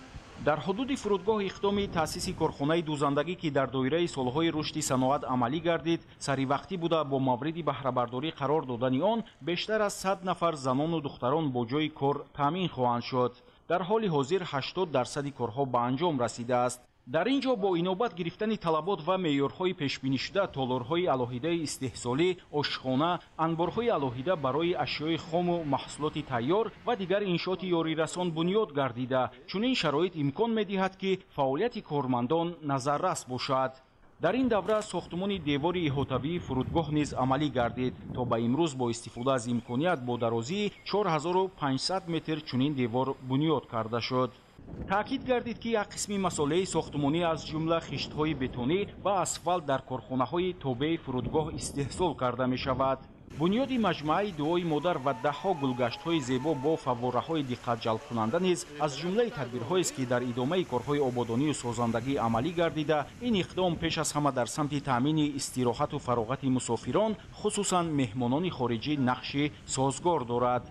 Дар ҳудуди фурудгоҳ иқдоми таъсиси корхонаи дӯзандагӣ, ки дар доираи солҳои рушди саноат амалӣ гардид, саривақтӣ буда, бо мавриди баҳрабардорӣ қарор додани он бештар аз 100 нафар занону духтарон бо ҷойи кор таъмин хоҳанд шуд. Дар ҳоли ҳозир 80% корҳо ба анҷом расидааст. Дар ин ҷо бо инобат гирифтани талабот ва меъёрҳои пешбинишуда толорҳои алоҳидаи истеҳсолӣ, ошхона, анборҳои алоҳида барои ашёи хому маҳсулоти тайёр ва дигар иншооти ёрирасон бунёд гардида, чунин шароит имкон медиҳад, ки фаъолияти кормандон назаррас бошад. Дар ин давра сохтумони девори иҳотавии фурудгоҳ низ амалӣ гардид, то ба имрӯз бо истифода аз имконият бо дарозии 4500 метр чунин девор бунёд карда шуд. Таъкид гардид, ки як қисми масолеҳи сохтумонӣ аз ҷумла хиштҳои бетонӣ ва асфалт дар корхонаҳои тобеи фурудгоҳ истеҳсол карда мешавад. Бунёди маҷмӯаи дуои модар ва даҳҳо гулгаштҳои зебо бо фаввораҳои диққатҷалбкунанда низ аз ҷумлаи тадбирҳоест, ки дар идомаи корҳои ободонию созандагӣ амалӣ гардида, ин иқдом пеш аз ҳама дар самти таъмини истироҳату фароғати мусофирон, хусусан меҳмонони хориҷӣ нақши созгор дорад.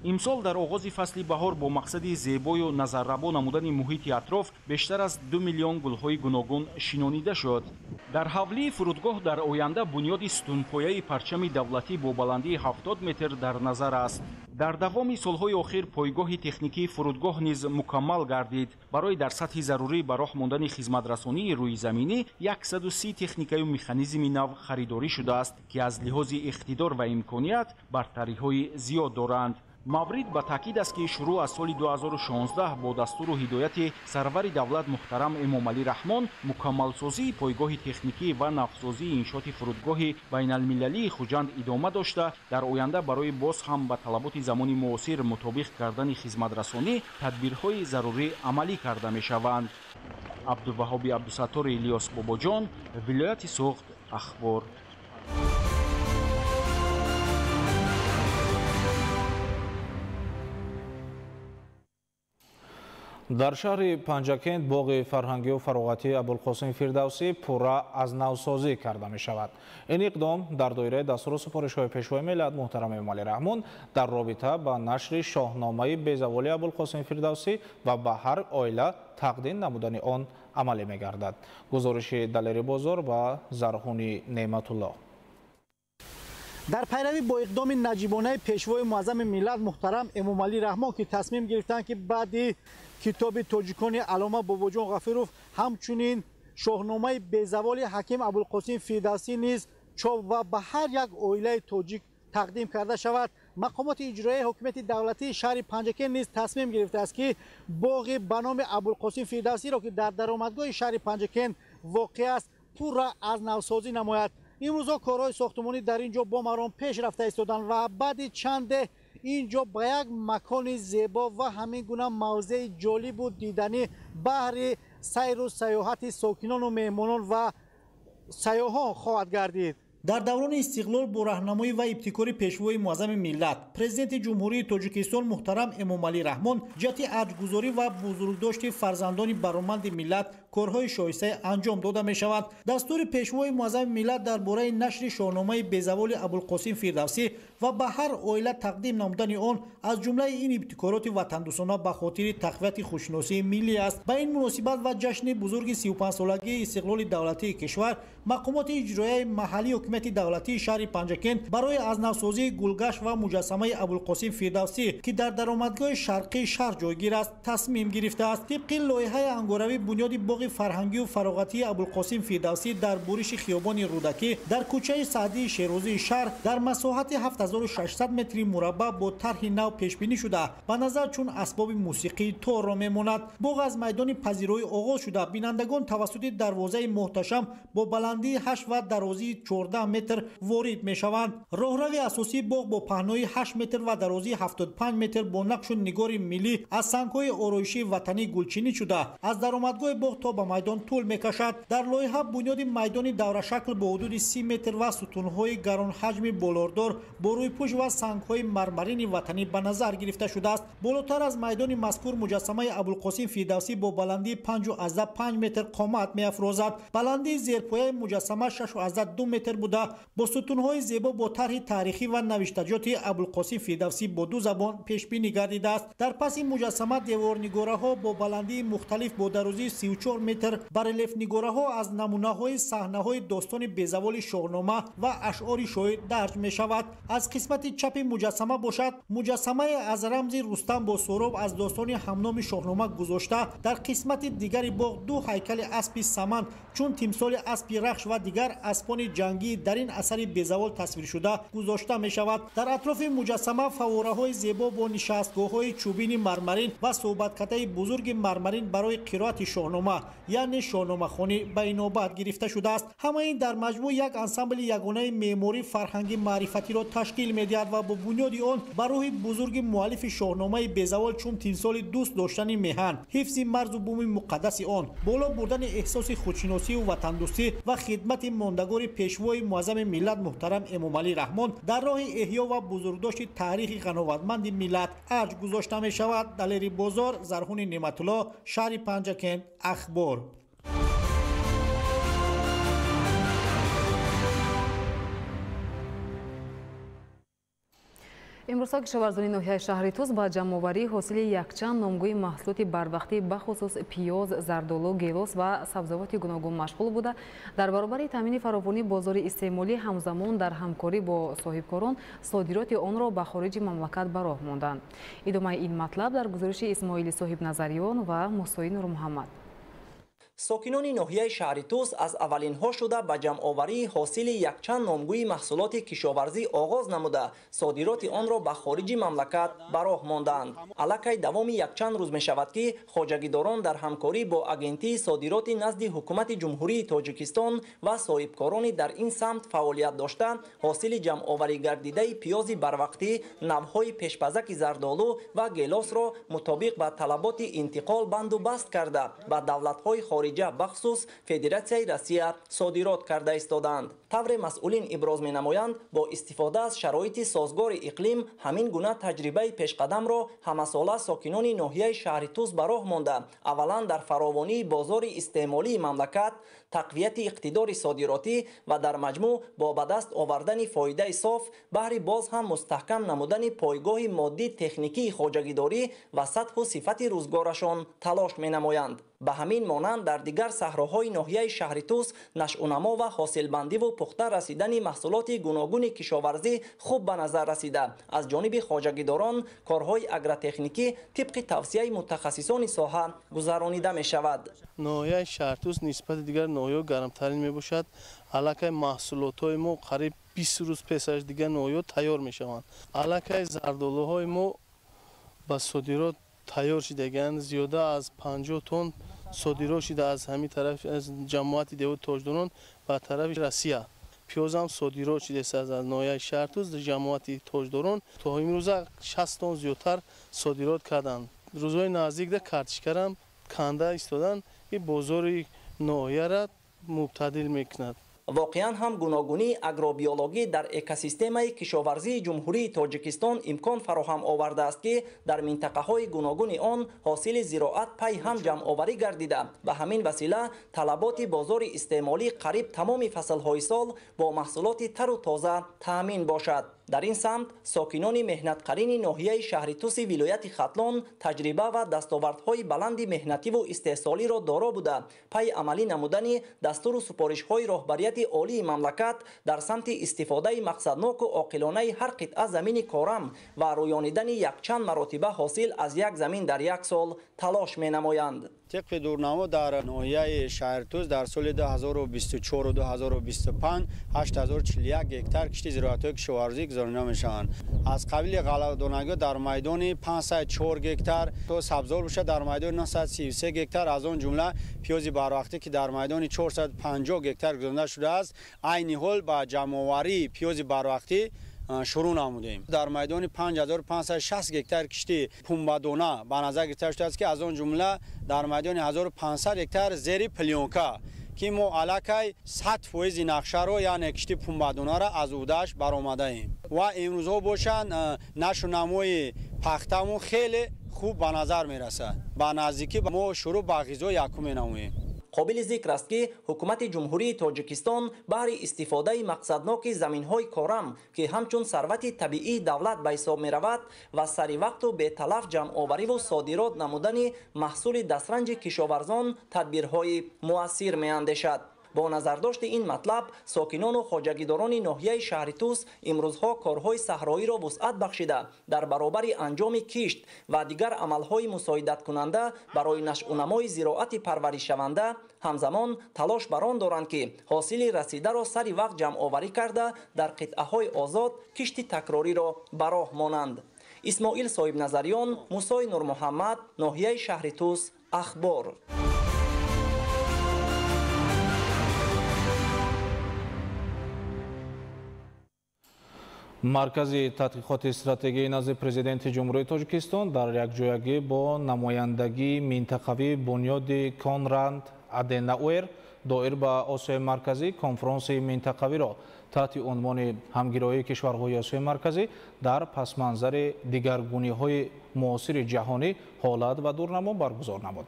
Имсол дар оғози фасли баҳор бо мақсади зебою назаррабо намудани муҳити атроф бештар аз 2 миллион гулҳои гуногун шинонида шуд. Дар ҳавлии фурудгоҳ дар оянда бунёди сутунпояи парчами давлатӣ бо баландии 70 метр дар назар аст. Дар давоми солҳои охир пойгоҳи техникии фурудгоҳ низ мукаммал гардид. Барои дар сатҳи зарурӣ ба роҳ мондани хизматрасонии рӯизаминӣ 130 техникаю механизми нав харидорӣ шудааст, ки аз лиҳози иқтидор ва имконият бартариҳои зиёд доранд. Маврид ба таъкид аст, ки шурӯъ аз соли 2016 бо дастуру ҳидояти сарвари давлат муҳтарам Эмомалӣ Раҳмон мукаммалсозии пойгоҳи техникӣ ва навсозии иншооти фурудгоҳи байналмилалии Хуҷанд идома дошта, дар оянда барои боз ҳам ба талаботи замони муосир мутобиқ кардани хизматрасонӣ тадбирҳои зарурӣ амалӣ карда мешаванд. Абдуваҳоби Абдусаттор, Илёс Бобоҷон, вилояти Суғд, Ахбор. Дар шаҳри Панҷакент боғи фарҳангию фароғатии Абулқосим Фирдавсӣ пурра аз навсозӣ карда мешавад. Ин иқдом дар доираи дастуру супоришҳои Пешвои миллат муҳтарам Эмомалӣ Раҳмон дар робита ба нашри шоҳномаи безаволи Абулқосим Фирдавсӣ ва ба ҳар оила тақдим намудани он амалӣ мегардад. Гузориши Далери Бозор ва Зарҳуни Неъматуллоҳ. Дар пайравӣ бо иқдоми наҷибонаи Пешвои муаззами миллат муҳтарам Эмомалӣ Раҳмон, ки тасмим гирифтанд, ки баъди китоби тоҷикони аллома Бобоҷон Ғафуров ҳамчунин шоҳномаи безаволи ҳаким Абулқосим Фирдавсӣ низ чоп ва ба ҳар як оилаи тоҷик тақдим карда шавад, мақомоти иҷроияи ҳукумати давлатии шаҳри Панҷакент низ тасмим гирифтааст, ки боғи ба номи Абулқосим Фирдавсиро, ки дар даромадгоҳи шаҳри Панҷакент воқеъ аст, пурра аз навсозӣ намояд. Имрӯзҳо корҳои сохтмонӣ дар ин ҷо бо маром пеш рафта истоданд ва баъди чанде ин ҷо ба як макони зебо ва ҳамин гуна мавзеи ҷолибу диданӣ баҳри сайру сайёҳати сокинону меҳмонон ва сайёҳон хоҳад гардид. Дар даврони истиқлол бо раҳнамоӣ ва ибтикори Пешвои муаззами миллат, Президенти Ҷумҳурии Тоҷикистон муҳтарам Эмомалӣ Раҳмон ҷиҳати арҷгузорӣ ва бузургдошти фарзандони бароманди миллат корҳои шоистае анҷом дода мешавад. Дастури Пешвои муаззами миллат дар бораи нашри шоҳномаи безаволи Абулқосим Фирдавсӣ ва ба ҳар оила тақдим намудани он аз ҷумлаи ин ибтикороти ватандӯстона ба хотири тақвияти худшиносии миллӣ аст. Ба ин муносибат ва ҷашни бузурги 35-солагии истиқлоли давлатии кишвар мақомоти иҷроияи маҳаллии ҳукумати давлатии шаҳри Панҷакент барои аз навсозии гулгашт ва муҷассамаи Абулқосим Фирдавсӣ, ки дар даромадгоҳи шарқии шаҳр ҷойгир аст, тасмим гирифтааст. Тибқи лоиҳаи ангоравӣ бунёди боғи фарҳангию фароғатии Абулқосим Фирдавсӣ дар буриши хиёбони Рӯдакӣ дар кӯчаи Саъдии Шерозии шаҳр дар масоҳати 7600 метри мураббаъ бо тарҳи нав пешбинӣ шуда, ба назар чун асбоби мусиқии торро мемонад. Боғ аз майдони пазироӣ оғоз шуда, бинандагон тавассути дарвозаи муҳташам бо баландии 8 ва дарозии 14 метр ворид мешаванд. Роҳрави асосии боғ бо паҳнои 8 метр ва дарозии 75 метр бо нақшу нигори миллӣ аз сангҳои ороишии ватанӣ гулчинӣ шуда, аз даромадгоҳи боғ то ба майдон тӯл мекашад. Дар лоиҳа бунёди майдони даврашакл бо ҳудуди 30 метр ва сутунҳои гаронҳаҷми болордор бо рӯйпӯш ва сангҳои мармарини ватанӣ ба назар гирифта шудааст. Болотар аз майдони мазкур муҷассамаи Абулқосим Фирдавсӣ бо баландии 5,5 метр қомат меафрозад. Баландии зерпояи муҷассама 6,2 метр буда, бо сутунҳои зебо бо тарҳи таърихӣ ва навиштаҷоти Абулқосим Фирдавсӣ бо ду забон пешбинӣ гардидааст. Дар паси муҷассама деворнигораҳо бо баландии мухталиф бо дарозии 34 метр барелефнигораҳо аз намунаҳои саҳнаҳои достони безаволи шоҳнома ва ашъори шоир дарҷ мешавад. Аз қисмати чапи муҷассама бошад, муҷассамае аз рамзи Рустам бо Сӯроб аз достони ҳамноми шоҳнома гузошта, дар қисмати дигари боғ ду ҳайкали аспи саманд чун тимсоли аспи рахш ва дигар аспони ҷангӣ дар ин асари безавол тасвиршуда гузошта мешавад. Дар атрофи муҷассама фаввораҳои зебо бо нишастгоҳҳои чӯбини мармарин ва суҳбаткатаи бузурги мармарин барои қироати шоҳнома, яъне шоҳномахонӣ ба инобат гирифта шудааст. Ҳамаи ин дар маҷмӯъ як ансамбли ягонаи меъморӣ фарҳанги маърифатиро ташкил медиҳад ва бо бунёди он ба рӯҳи бузурги муаллифи шоҳномаи безавол чун тимсоли дӯст доштани меҳан, ҳифзи марзу буми муқаддаси он, боло бурдани эҳсоси худшиносию ватандӯстӣ ва хидмати мондагори Пешвои муаззами миллат муҳтарам Эмомалӣ Раҳмон дар роҳи эҳё ва бузургдошти таърихи ғановатманди миллат арҷ гузошта мешавад. Далери Бозор, Зарҳуни Неъматулло, шаҳри Панҷакент, Ахбор. Имрӯзҳо кишоварзони ноҳияи шаҳри Тус ба ҷамъоварии ҳосили якчанд номгӯи маҳсулоти барвақтӣ, бахусус пиёз, зардолу, гелос ва сабзавоти гуногун машғул буда, дар баробари таъмини фаровонии бозори истеъмолӣ ҳамзамон дар ҳамкорӣ бо соҳибкорон содироти онро ба хориҷи мамлакат ба роҳ монданд. Идомаи ин матлаб дар гузориши Исмоили Соҳибназариён ва Мусои Нурмуҳаммад. Сокинони ноҳияи шаҳри Тус аз аввалинҳо шуда ба ҷамъоварии ҳосили якчанд номгӯи маҳсулоти кишоварзӣ оғоз намуда, содироти онро ба хориҷи мамлакат ба роҳ мондаанд. Аллакай давоми якчанд рӯз мешавад, ки хоҷагидорон дар ҳамкорӣ бо агентии содироти назди ҳукумати Ҷумҳурии Тоҷикистон ва соҳибкорони дар ин самт фаъолият дошта, ҳосили ҷамъоварӣ гардидаи пиёзи барвақтӣ, навъҳои пешпазаки зардолу ва гелосро мутобиқ ба талаботи интиқол банду баст карда ба давлатҳои хориҷа, бахусус Федератсияи Россия содирот карда истодаанд. Тавре масъулин иброз менамоянд, бо истифода аз шароити созгори иқлим ҳамин гуна таҷрибаи пешқадамро ҳамасола сокинони ноҳияи шаҳри Тус ба роҳ монда, аввалан дар фаровонии бозори истеъмолии мамлакат, тақвияти иқтидори содиротӣ ва дар маҷмӯъ бо ба даст овардани фоидаи соф баҳри боз ҳам мустаҳкам намудани пойгоҳи моддӣ техникии хоҷагидорӣ ва сатҳу сифати рӯзгорашон талош менамоянд. Ба ҳамин монанд дар дигар саҳроҳои ноҳияи шаҳри Тус нашъунамо ва ҳосилбандиву пухта расидани маҳсулоти гуногуни кишоварзӣ хуб ба назар расида, аз ҷониби хоҷагидорон корҳои агротехникӣ тибқи тавсияи мутахассисони соҳа гузаронида мешавад. Ноҳияи шаҳри Тус нисбати дигар ноҳияҳо гармтарин мебошад. Аллакай маҳсулотҳои мо қариб 20 рӯз пеш аз дигар ноҳияҳо тайёр мешаванд. Аллакай зардолуҳои мо ба содирот тайёр шудаганд, зиёда аз 50 тонн содирот шуда аз ҳамин тараф, аз ҷамоати деҳоти Тоҷдорон ба тарафи Россия. Пиёзам содирот шудааст аз ноҳияи шаҳри Тус ҷамоати Тоҷдорон. То имрӯза 60 тонн зиёдтар содирот карданд. Рӯзҳои наздикда картишкарам канда истоданд, ин бозори ноҳияра мубтадил мекунад. Воқеан ҳам гуногунии агробиологӣ дар экосистемаи кишоварзии Ҷумҳурии Тоҷикистон имкон фароҳам овардааст, ки дар минтақаҳои гуногуни он ҳосили зироат пай ҳам ҷамъоварӣ гардида, ба ҳамин васила талаботи бозори истеъмолӣ қариб тамоми фаслҳои сол бо маҳсулоти тару тоза таъмин бошад. Дар ин самт сокинони меҳнатқарини ноҳияи шаҳри Туси вилояти Хатлон таҷриба ва дастовардҳои баланди меҳнативу истеҳсолиро доро буда, пайи амалӣ намудани дастуру супоришҳои роҳбарияти олии мамлакат дар самти истифодаи мақсадноку оқилонаи ҳар қитъа замини корам ва рӯёнидани якчанд маротиба ҳосил аз як замин дар як сол талош менамоянд. Тибқи дурнамо дар ноҳияи шаҳри Тус дар соли 2024 2025 8041 гектар кишти зироатҳои кишоварзӣ гузаронида мешаванд. Аз қабили ғалладонагиҳо дар майдони 504 гектар то сабзор бошад дар майдони 933 гектар, аз он ҷумла пиёзи барвақтӣ ки дар майдони 450 гектар гузаронида шудааст. Айни ҳол ба ҷамъоварии пиёзи барвақтӣ шурӯъ намудем. Дар майдони 5560 гектар кишти пумбадона ба назар гирифта шудааст, ки аз он ҷумла дар майдони 1500 гектар зери плёнка, ки мо аллакай 100% нақшаро, яъне кишти пумбадонаро аз ӯҳдааш баромадаем. Ва имрӯзҳо бошанд нашъунамои пахтамон хеле хуб ба назар мерасад. Ба наздикӣ мо шурӯъ ба ғизои якум менамоем. Қобили зикр аст, ки ҳукумати Ҷумҳурии Тоҷикистон баҳри истифодаи мақсадноки заминҳои корам, ки ҳамчун сарвати табиии давлат ба ҳисоб меравад, ва саривақту беталаф ҷамъовариву содирот намудани маҳсули дастранҷи кишоварзон тадбирҳои муассир меандешад. Бо назардошти ин матлаб сокинону хоҷагидорони ноҳияи шаҳри Тус имрӯзҳо корҳои саҳроиро вусъат бахшида, дар баробари анҷоми кишт ва дигар амалҳои мусоидаткунанда барои нашъунамои зироати парваришшаванда ҳамзамон талош бар он доранд, ки ҳосили расидаро сари вақт ҷамъоварӣ карда дар қитъаҳои озод кишти такрориро ба роҳ монанд. Исмоил Соҳибназариён, Мусои Нурмуҳаммад, ноҳияи шаҳри Тус, Ахбор. Маркази тадқиқоти стратегии назди Президенти Ҷумҳурии Тоҷикистон дар якҷоягӣ бо намояндагии минтақавии бунёди Конрад Аденауэр доир ба Осиёи Марказӣ конфронси минтақавиро таҳти унвони ҳамгироии кишварҳои Осиёи Марказӣ дар пасманзари дигаргуниҳои муосири ҷаҳонӣ ҳолат ва дурнамо баргузор намуд.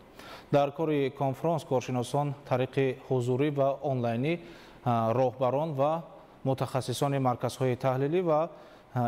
Дар кори конфронс коршиносон тариқи ҳузурӣ ва онлайнӣ, роҳбарон ва мутахассисони марказҳои таҳлилӣ ва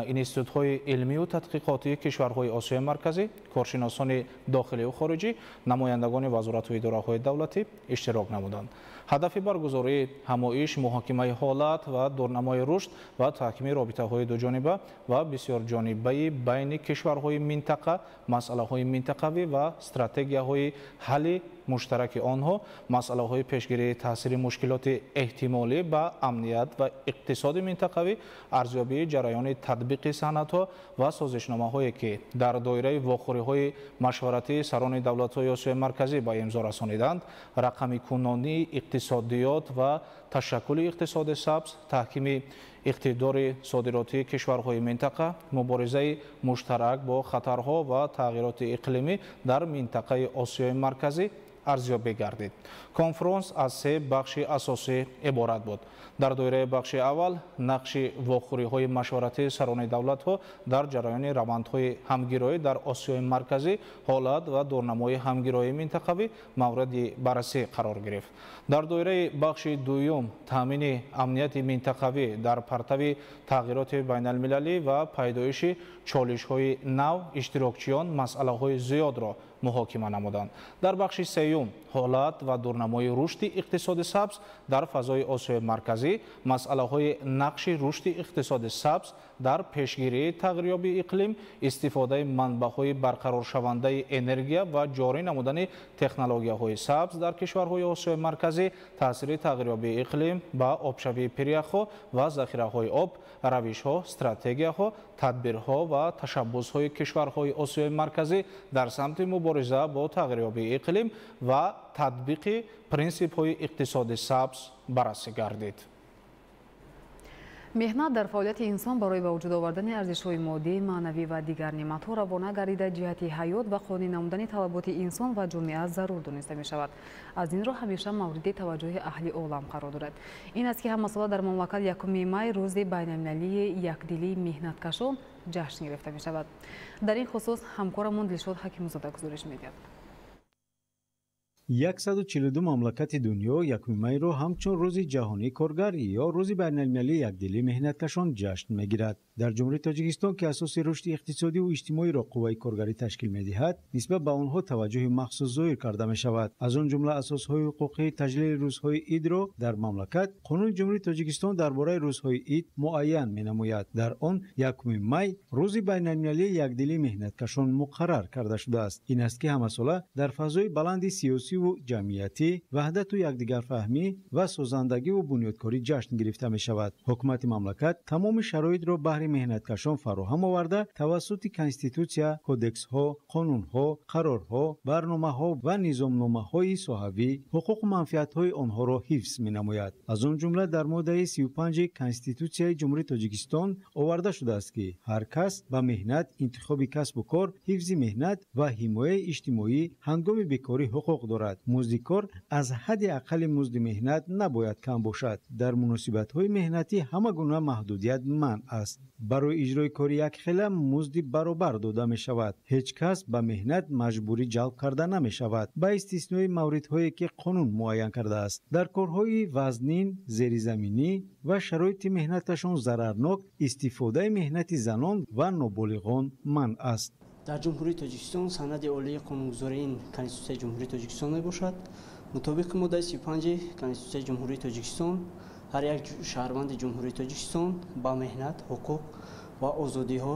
институтҳои илмию тадқиқотии кишварҳои Осиёи Марказӣ, коршиносони дохилию хориҷӣ, намояндагони вазорату идораҳои давлатӣ иштирок намуданд. Ҳадафи баргузории ҳамоиш муҳокимаи ҳолат ва дурнамои рушд ва таҳкими робитаҳои дуҷониба ва бисёрҷонибаи байни кишварҳои минтақа, масъалаҳои минтақавӣ ва стратегияҳои ҳалли муштараки онҳо, масъалаҳои пешгирии таъсири мушкилоти эҳтимолӣ ба амният ва иқтисоди минтақавӣ, арзёбии ҷараёни татбиқи санадҳо ва созишномаҳое ки дар доираи вохӯриҳои машваратии сарони давлатҳои Осиёи Марказӣ ба имзо расониданд, рақамикунонии иқтисодиёт ва ташаккули иқтисоди сабз, таҳкими иқтидори содиротии кишварҳои минтақа, муборизаи муштарак бо хатарҳо ва тағйироти иқлимӣ дар минтақаи Осиёи Марказӣ арзёбӣ гардид. Конфронс аз се бахши асосӣ иборат буд. Дар доираи бахши аввал нақши вохӯриҳои машваратии сарони давлатҳо дар ҷараёни равандҳои ҳамгироӣ дар Осиёи Марказӣ, ҳолат ва дурнамои ҳамгироии минтақавӣ мавриди баррасӣ қарор гирифт. Дар доираи бахши дуюм таъмини амнияти минтақавӣ дар партави тағйироти байналмилалӣ ва пайдоиши чолишҳои нав иштирокчиён масъалаҳои зиёдро муҳокима намуданд. Дар бахши сеюм ҳолат ва дурнамои рушди иқтисоди сабз дар фазои Осиёи Марказӣ, масъалаҳои нақши рушди иқтисоди сабз дар пешгирии тағйирёбии иқлим, истифодаи манбаъҳои барқароршавандаи энергия ва ҷорӣ намудани технологияҳои сабз дар кишварҳои Осиёи Марказӣ, таъсири тағйирёбии иқлим ба обшавии пиряхҳо ва захираҳои об, равишҳо, стратегияҳо, тадбирҳо ва ташаббусҳои кишварҳои Осиёи Марказӣ дар самти мубориза бо тағйирёбии иқлим ва татбиқи принсипҳои иқтисоди сабз баррасӣ гардид. Меҳнат дар фаъолияти инсон барои ба вуҷуд овардани арзишҳои моддӣ, маънавӣ ва дигар неъматҳо равона гардида ҷиҳати ҳаёт ва қонеъ намудани талаботи инсон ва ҷомеа зарур дониста мешавад. Аз ин рӯ ҳамеша мавриди таваҷҷӯҳи аҳли олам қарор дорад. Ин аст ки ҳамасола дар мамлакат 1 май рӯзи байналмилалии якдилии меҳнаткашон ҷашн гирифта мешавад. Дар ин хусус ҳамкорамон Дилшод Ҳакимзода гузориш медиҳад. 142 мамлакати дунё 1 майро ҳамчун рӯзи ҷаҳонии коргар ё рӯзи байналмилалии якдилии меҳнаткашон ҷашн мегирад. Дар Ҷумҳурии Тоҷикистон, ки асоси рушди иқтисодиву иҷтимоиро қувваи коргарӣ ташкил медиҳад, нисбат ба онҳо таваҷҷӯҳи махсус зоҳир карда мешавад. Аз он ҷумла асосҳои ҳуқуқии таҷлили рӯзҳои идро дар мамлакат Қонуни Ҷумҳурии Тоҷикистон дар бораи рӯзҳои ид муайян менамояд. Дар он 1 май рӯзи байналмилалии якдилии меҳнаткашон муқаррар карда шудааст. Ин аст ки ҳамасола дар фазои баланди сиёсиву ҷамъиятӣ, ваҳдату якдигарфаҳмӣ ва созандагиву бунёдкорӣ ҷашн гирифта мешавад. Ҳукумати мамлакат тамоми шароитро баҳри меҳнаткашон фароҳам оварда, тавассути конститутсия, кодексҳо, қонунҳо, қарорҳо, барномаҳо ва низомномаҳои соҳавӣ ҳуқуқу манфиатҳои онҳоро ҳифз менамояд. Аз он ҷумла дар моддаи 35 Конститутсияи Ҷумҳурии Тоҷикистон оварда шудааст, ки ҳар кас ба меҳнат, интихоби касбу кор, ҳифзи меҳнат ва ҳимояи иҷтимоӣ ҳангоми бекорӣ ҳуқуқ дорад. Музди кор аз ҳадди аққали музди меҳнат набояд кам бошад. Дар муносибатҳои меҳнатӣ ҳама гуна маҳдудият манъ аст. Барои иҷрои кори якхела музди баробар дода мешавад. Ҳеҷ кас ба меҳнат маҷбурӣ ҷалб карда намешавад, ба истиснои мавридҳое ки қонун муайян кардааст. Дар корҳои вазнин, зеризаминӣ ва шароити меҳнаташон зарарнок истифодаи меҳнати занон ва ноболиғон манъ аст. Дар Ҷумҳурии Тоҷикистон санади олии қонунгузории ин Конститутсияи Ҷумҳурии Тоҷикистон мебошад. Мутобиқи моддаи 35 Конститутсияи Ҷумҳурии Тоҷикистон ҳар як шаҳрванди Ҷумҳурии Тоҷикистон ба меҳнат, ҳуқуқ ва озодиҳо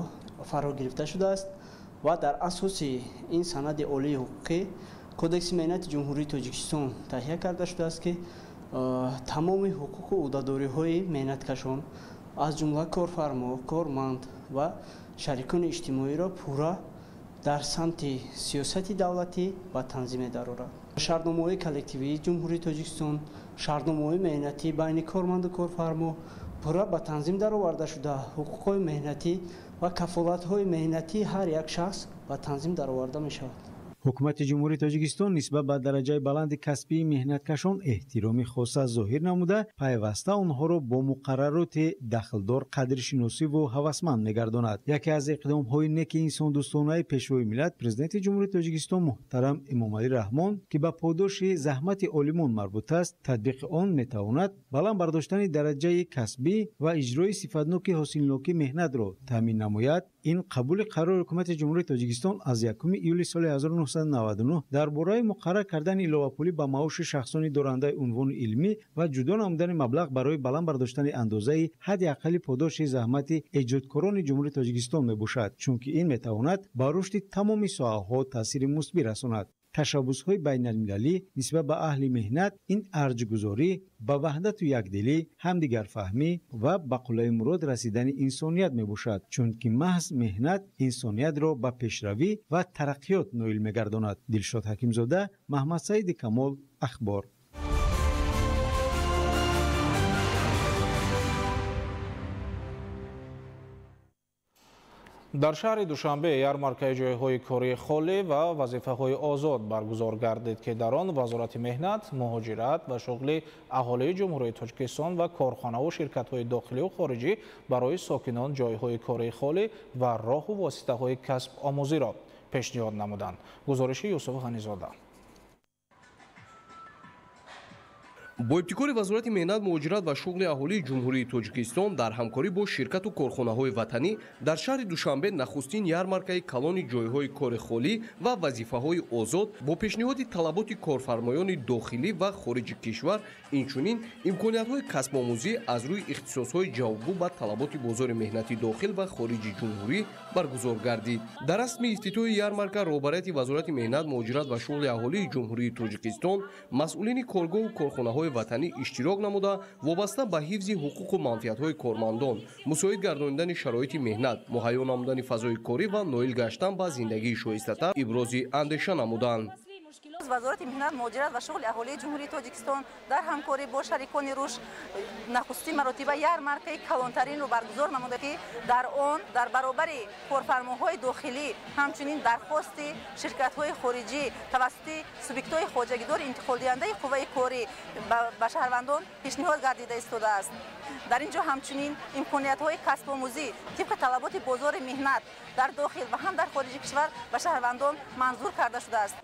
фаро гирифта шудааст ва дар асоси ин санади олии ҳуқуқӣ Кодекси меҳнати Ҷумҳурии Тоҷикистон таҳия карда шудааст, ки тамоми ҳуқуқу ӯҳдадориҳои меҳнаткашон аз ҷумла корфармо, корманд ва шарикони иҷтимоиро пурра дар самти сиёсати давлатӣ ба танзим медарорад. Шартномаҳои коллективии Ҷумҳурии Тоҷикистон, шартномаҳои меҳнатӣ байни корманду корфармо пурра ба танзим дароварда шуда, ҳуқуқҳои меҳнатӣ ва кафолатҳои меҳнатии ҳар як шахс ба танзим дароварда мешавад. Ҳукумати Ҷумҳурии Тоҷикистон нисбат ба дараҷаи баланди касбии меҳнаткашон эҳтироми хоса зоҳир намуда, пайваста онҳоро бо муқаррароти дахлдор қадршиносиву ҳавасманд мегардонад. Яке аз иқдомҳои неки инсондӯстонаи Пешвои миллат, Президенти Ҷумҳурии Тоҷикистон муҳтарам Эмомалӣ Раҳмон, ки ба подоши заҳмати олимон марбут аст, татбиқи он метавонад баланд бардоштани дараҷаи касбӣ ва иҷрои сифатноки ҳосилнокии меҳнатро таъмин намояд. Ин қабули қарори Ҳукумати Ҷумҳурии Тоҷикистон аз 1 июли соли 1999 дар бораи муқаррар кардани иловапулӣ ба маоши шахсони дорандаи унвони илмӣ ва ҷудо намудани маблағ барои баланд бардоштани андозаи ҳадди аққали подоши заҳмати эҷодкорони Ҷумҳурии Тоҷикистон мебошад, чунки ин метавонад ба рушди тамоми соҳаҳо таъсири мусбӣ расонад. Ташаббусҳои байналмилалӣ нисбат ба аҳли меҳнат ин арҷгузорӣ ба ваҳдату якдилӣ, ҳамдигарфаҳмӣ ва ба қуллаи мурод расидани инсоният мебошад, чунки маҳз меҳнат инсониятро ба пешравӣ ва тараққиёт ноил мегардонад. Дилшод Ҳакимзода, Маҳмадсаиди Камол, Ахбор. Дар шаҳри Душанбе ярмаркаи ҷойҳои кории холӣ ва вазифаҳои озод баргузор гардид, ки дар он Вазорати меҳнат, муҳоҷират ва шуғли аҳолии Ҷумҳурии Тоҷикистон ва корхонаву ширкатҳои дохилию хориҷӣ барои сокинон ҷойҳои кории холӣ ва роҳу воситаҳои касбомӯзиро пешниҳод намуданд. Гузориши Юсуф Ғанизода. Бо ибтикори Вазорати меҳнат, муҳоҷират ва шуғли аҳолии Ҷумҳурии Тоҷикистон дар ҳамкорӣ бо ширкату корхонаҳои ватанӣ дар шаҳри Душанбе нахустин ярмаркаи калони ҷойҳои кори холӣ ва вазифаҳои озод бо пешниҳоди талаботи корфармоёни дохилӣ ва хориҷи кишвар, инчунин имкониятҳои касбомӯзӣ аз рӯи ихтисосҳои ҷавобгӯ ба талаботи бозори меҳнати дохил ва хориҷи ҷумҳурӣ баргузор гардид. Дар расми ифтитоҳи ярмарка роҳбарияти Вазорати меҳнат, муҳоҷират ва шуғли аҳолии Ҷумҳурии Тоҷикистон, масъулини коргоҳу корхонаҳои ватанӣ иштирок намуда, вобаста ба ҳифзи ҳуқуқу манфиатҳои кормандон, мусоид гардонидани шароити меҳнат, муҳайё намудани фазои корӣ ва ноил гаштан ба зиндагии шоистатар ибрози андеша намуданд. Вазорати меҳнат, муҳоҷират ва шуғли аҳолии Ҷумҳурии Тоҷикистон дар ҳамкорӣ бо шарикони рушд нахустин маротиба ярмаркаи калонтаринро баргузор намуда, ки дар он дар баробари корфармоҳои дохилӣ ҳамчунин дархости ширкатҳои хориҷӣ тавассути субъектҳои хоҷагидори интиқолдиҳандаи қувваи корӣ ба шаҳрвандон пешниҳод гардида истодааст. Дар ин ҷо ҳамчунин имкониятҳои касбомӯзӣ тибқи талаботи бозори меҳнат дар дохил ва ҳам дар хориҷи кишвар ба шаҳрвандон манзур карда шудааст.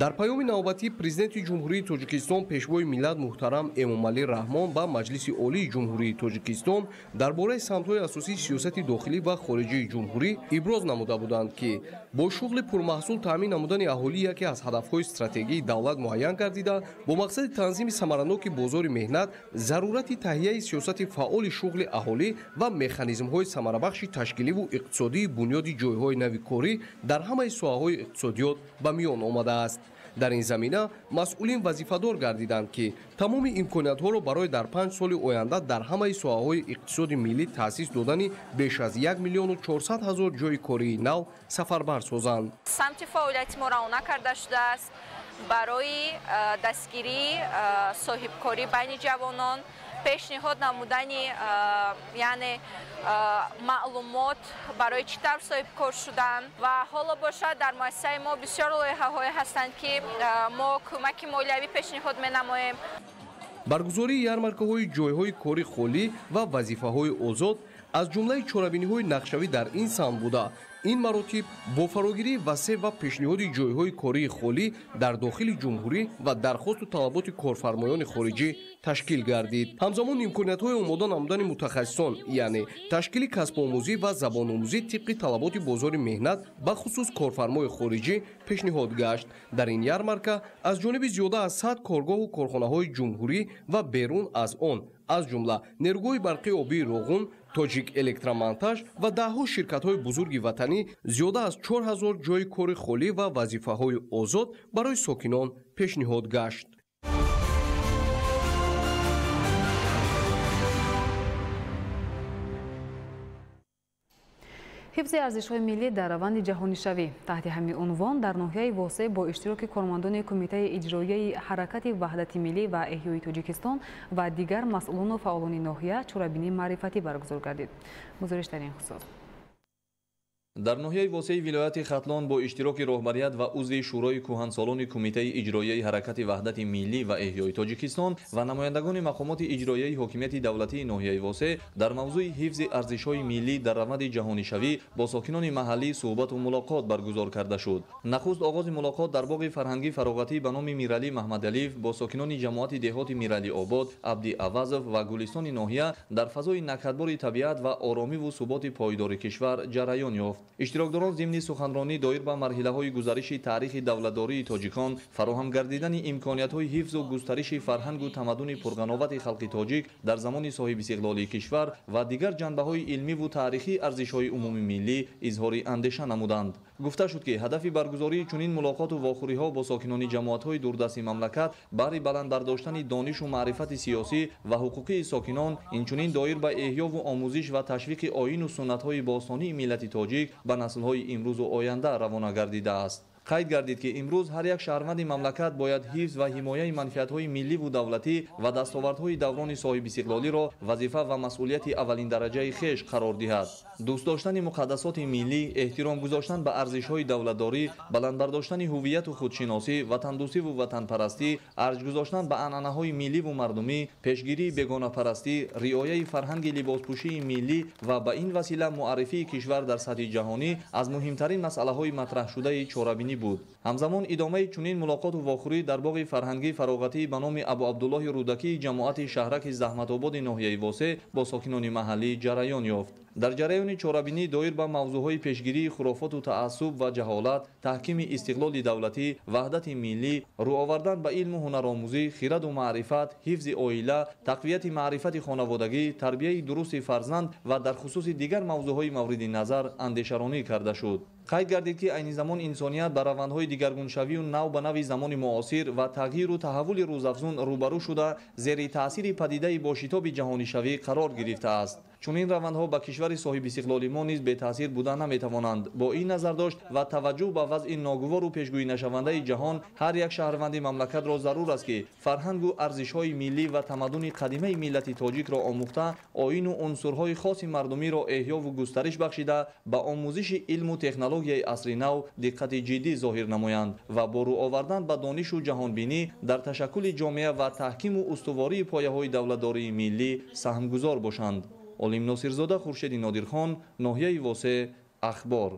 Дар паёми навбатӣ Президенти Ҷумҳурии Тоҷикистон, Пешвои миллат муҳтарам Эмомалӣ Раҳмон ба Маҷлиси Олии Ҷумҳурии Тоҷикистон дар бораи самтҳои асосии сиёсати дохилӣ ва хориҷии ҷумҳурӣ иброз намуда буданд, ки бо шуғли пурмаҳсул таъмин намудани аҳолӣ яке аз ҳадафҳои стратегии давлат муайян гардида, бо мақсади танзими самараноки бозори меҳнат, зарурати таҳияи сиёсати фаъоли шуғли аҳолӣ ва механизмҳои самарабахши ташкиливу иқтисодии бунёди ҷойҳои нави корӣ дар ҳамаи соҳаҳои иқтисодиёт ба миён омадааст. Дар ин замина масъулин вазифадор гардиданд, ки тамоми имкониятҳоро барои дар 5 соли оянда дар ҳамаи соҳаҳои иқтисоди миллӣ таъсис додани беш аз 1 400 000 ҷойи кории нав сафарбар созанд. Самти фаъолияти мо равона карда шудааст барои дастгирии соҳибкорӣ байни ҷавонон, пешниҳод намудани яъне маълумот барои чӣ тавр соҳибкор шудан. Ва ҳоло бошад дар муассисаи мо бисёр лоиҳаҳое ҳастанд, ки мо кӯмаки молиявӣ пешниҳод менамоем. Баргузории ярмаркаҳои ҷойҳои кори холӣ ва вазифаҳои озод аз ҷумлаи чорабиниҳои нақшавӣ дар ин самт буда, ин маротиб бо фарогирии васеъ ва пешниҳоди ҷойҳои кории холӣ дар дохили ҷумҳурӣ ва дархосту талаботи корфармоёни хориҷӣ ташкил гардид. Ҳамзамон имкониятҳои омода намудани мутахассисон, яъне ташкили касбомӯзӣ ва забономӯзӣ тибқи талаботи бозори меҳнат, бахусус корфармои хориҷӣ пешниҳод гашт. Дар ин ярмарка аз ҷониби зиёда аз 100 коргоҳу корхонаҳои ҷумҳурӣ ва берун аз он, аз ҷумла нерӯгоҳи барқи обии Роғун, Тоҷик Электромонтаж ва даҳҳо ширкатҳои бузурги ватанӣ зиёда аз 4000 ҷойи кори холӣ ва вазифаҳои озод барои сокинон пешниҳод гашт. Ҳифзи арзишҳои миллӣ дар раванди ҷаҳонишавӣ таҳти ҳамин унвон дар ноҳияи Восеъ бо иштироки кормандони Кумитаи иҷроияи ҳаракати ваҳдати миллӣ ва эҳёи Тоҷикистон ва дигар масъулону фаъолони ноҳия чорабинии маърифатӣ баргузор гардид. Гузориш дар ин хусус. Дар ноҳияи Восеи вилояти Хатлон бо иштироки роҳбарият ва узви Шӯрои кӯҳансолони Кумитаи иҷроияи ҳаракати ваҳдати миллӣ ва эҳёи Тоҷикистон ва намояндагони мақомоти иҷроияи ҳокимияти давлатии ноҳияи Восе дар мавзӯи ҳифзи арзишҳои миллӣ дар раванди ҷаҳонишавӣ бо сокинони маҳаллӣ суҳбату мулоқот баргузор карда шуд. Нахуст оғози мулоқот дар боғи фарҳангӣ фароғатӣ ба номи Миралӣ Маҳмадалиев бо сокинони ҷамоати деҳоти Миралиобод, Абди Авазов ва Гулистони ноҳия дар фазои накҳатбори табиат ва оромиву суботи пойдори кишвар ҷараён ёфт. Иштирокдорон зимни суханронӣ доир ба марҳилаҳои гузариши таърихи давлатдории тоҷикон, фароҳам гардидани имкониятҳои ҳифзу густариши фарҳангу тамаддуни пурғановати халқи тоҷик дар замони соҳибистиқлолии кишвар ва дигар ҷанбаҳои илмиву таърихии арзишҳои умумимиллӣ изҳори андеша намуданд. Гуфта шуд, ки ҳадафи баргузории чунин мулоқоту вохӯриҳо бо сокинони ҷамоатҳои дурдасти мамлакат баҳри баланд бардоштани донишу маърифати сиёсӣ ва ҳуқуқии сокинон, инчунин доир ба эҳёву омӯзиш ва ташвиқи оину суннатҳои бостонии миллати тоҷик ба наслҳои имрӯзу оянда равона гардидааст. Қайд гардид, ки имрӯз ҳар як шаҳрванди мамлакат бояд ҳифз ва ҳимояи манфиатҳои милливу давлатӣ ва дастовардҳои даврони соҳибистиқлолиро вазифа ва масъулияти аввалиндараҷаи хеш қарор диҳад. Дӯст доштани муқаддасоти миллӣ, эҳтиром гузоштан ба арзишҳои давлатдорӣ, баланд бардоштани ҳувияту худшиносӣ, ватандӯстиву ватанпарастӣ, арҷ гузоштан ба анъанаҳои милливу мардумӣ, пешгирии бегонапарастӣ, риояи фарҳанги либоспӯшии миллӣ ва ба ин васила муаррифии кишвар дар сатҳи ҷаҳонӣ аз муҳимтарин масъалаҳои матраҳшудаи чорабинӣ буд. Ҳамзамон идомаи чунин мулоқоту вохӯрӣ дар боғи фарҳангӣ фароғатӣ ба номи Абу Абдуллоҳи Рӯдакии ҷамоати шаҳраки Заҳматободи ноҳияи Восе бо сокинони маҳаллӣ ҷараён ёфт. Дар ҷараёни чорабинӣ доир ба мавзӯъҳои пешгирии хурофоту таассуб ва ҷаҳолат, таҳкими истиқлоли давлатӣ, ваҳдати миллӣ, рӯ овардан ба илму ҳунаромӯзӣ, хираду маърифат, ҳифзи оила, тақвияти маърифати хонаводагӣ, тарбияи дурусти фарзанд ва дар хусуси дигар мавзӯъҳои мавриди назар андешаронӣ карда шуд. Қайд гардид, ки айни замон инсоният ба равандҳои дигаргуншавию нав ба нави замони муосир ва тағйиру таҳаввули рӯзафзун рӯбарӯ шуда, зери таъсири падидаи бошитоби ҷаҳонишавӣ қарор гирифтааст. Чунин равандҳо ба кишвари соҳибистиқлоли мо низ бетаъсир буда наметавонанд. Бо ин назардошт ва таваҷҷӯҳ ба вазъи ногувору пешгӯинашавандаи ҷаҳон, ҳар як шаҳрванди мамлакатро зарур аст, ки фарҳангу арзишҳои миллӣ ва тамаддуни қадимаи миллати тоҷикро омӯхта, оину унсурҳои хоси мардумиро эҳёву густариш бахшида, ба омӯзиши илму технологияи асри нав диққати ҷиддӣ зоҳир намоянд ва бо рӯ овардан ба донишу ҷаҳонбинӣ дар ташаккули ҷомеа ва таҳкиму устувории пояҳои давлатдории миллӣ саҳмгузор бошанд. Олим Носирзода, Хуршеди Нодирхон, ноҳияи Восе, Ахбор.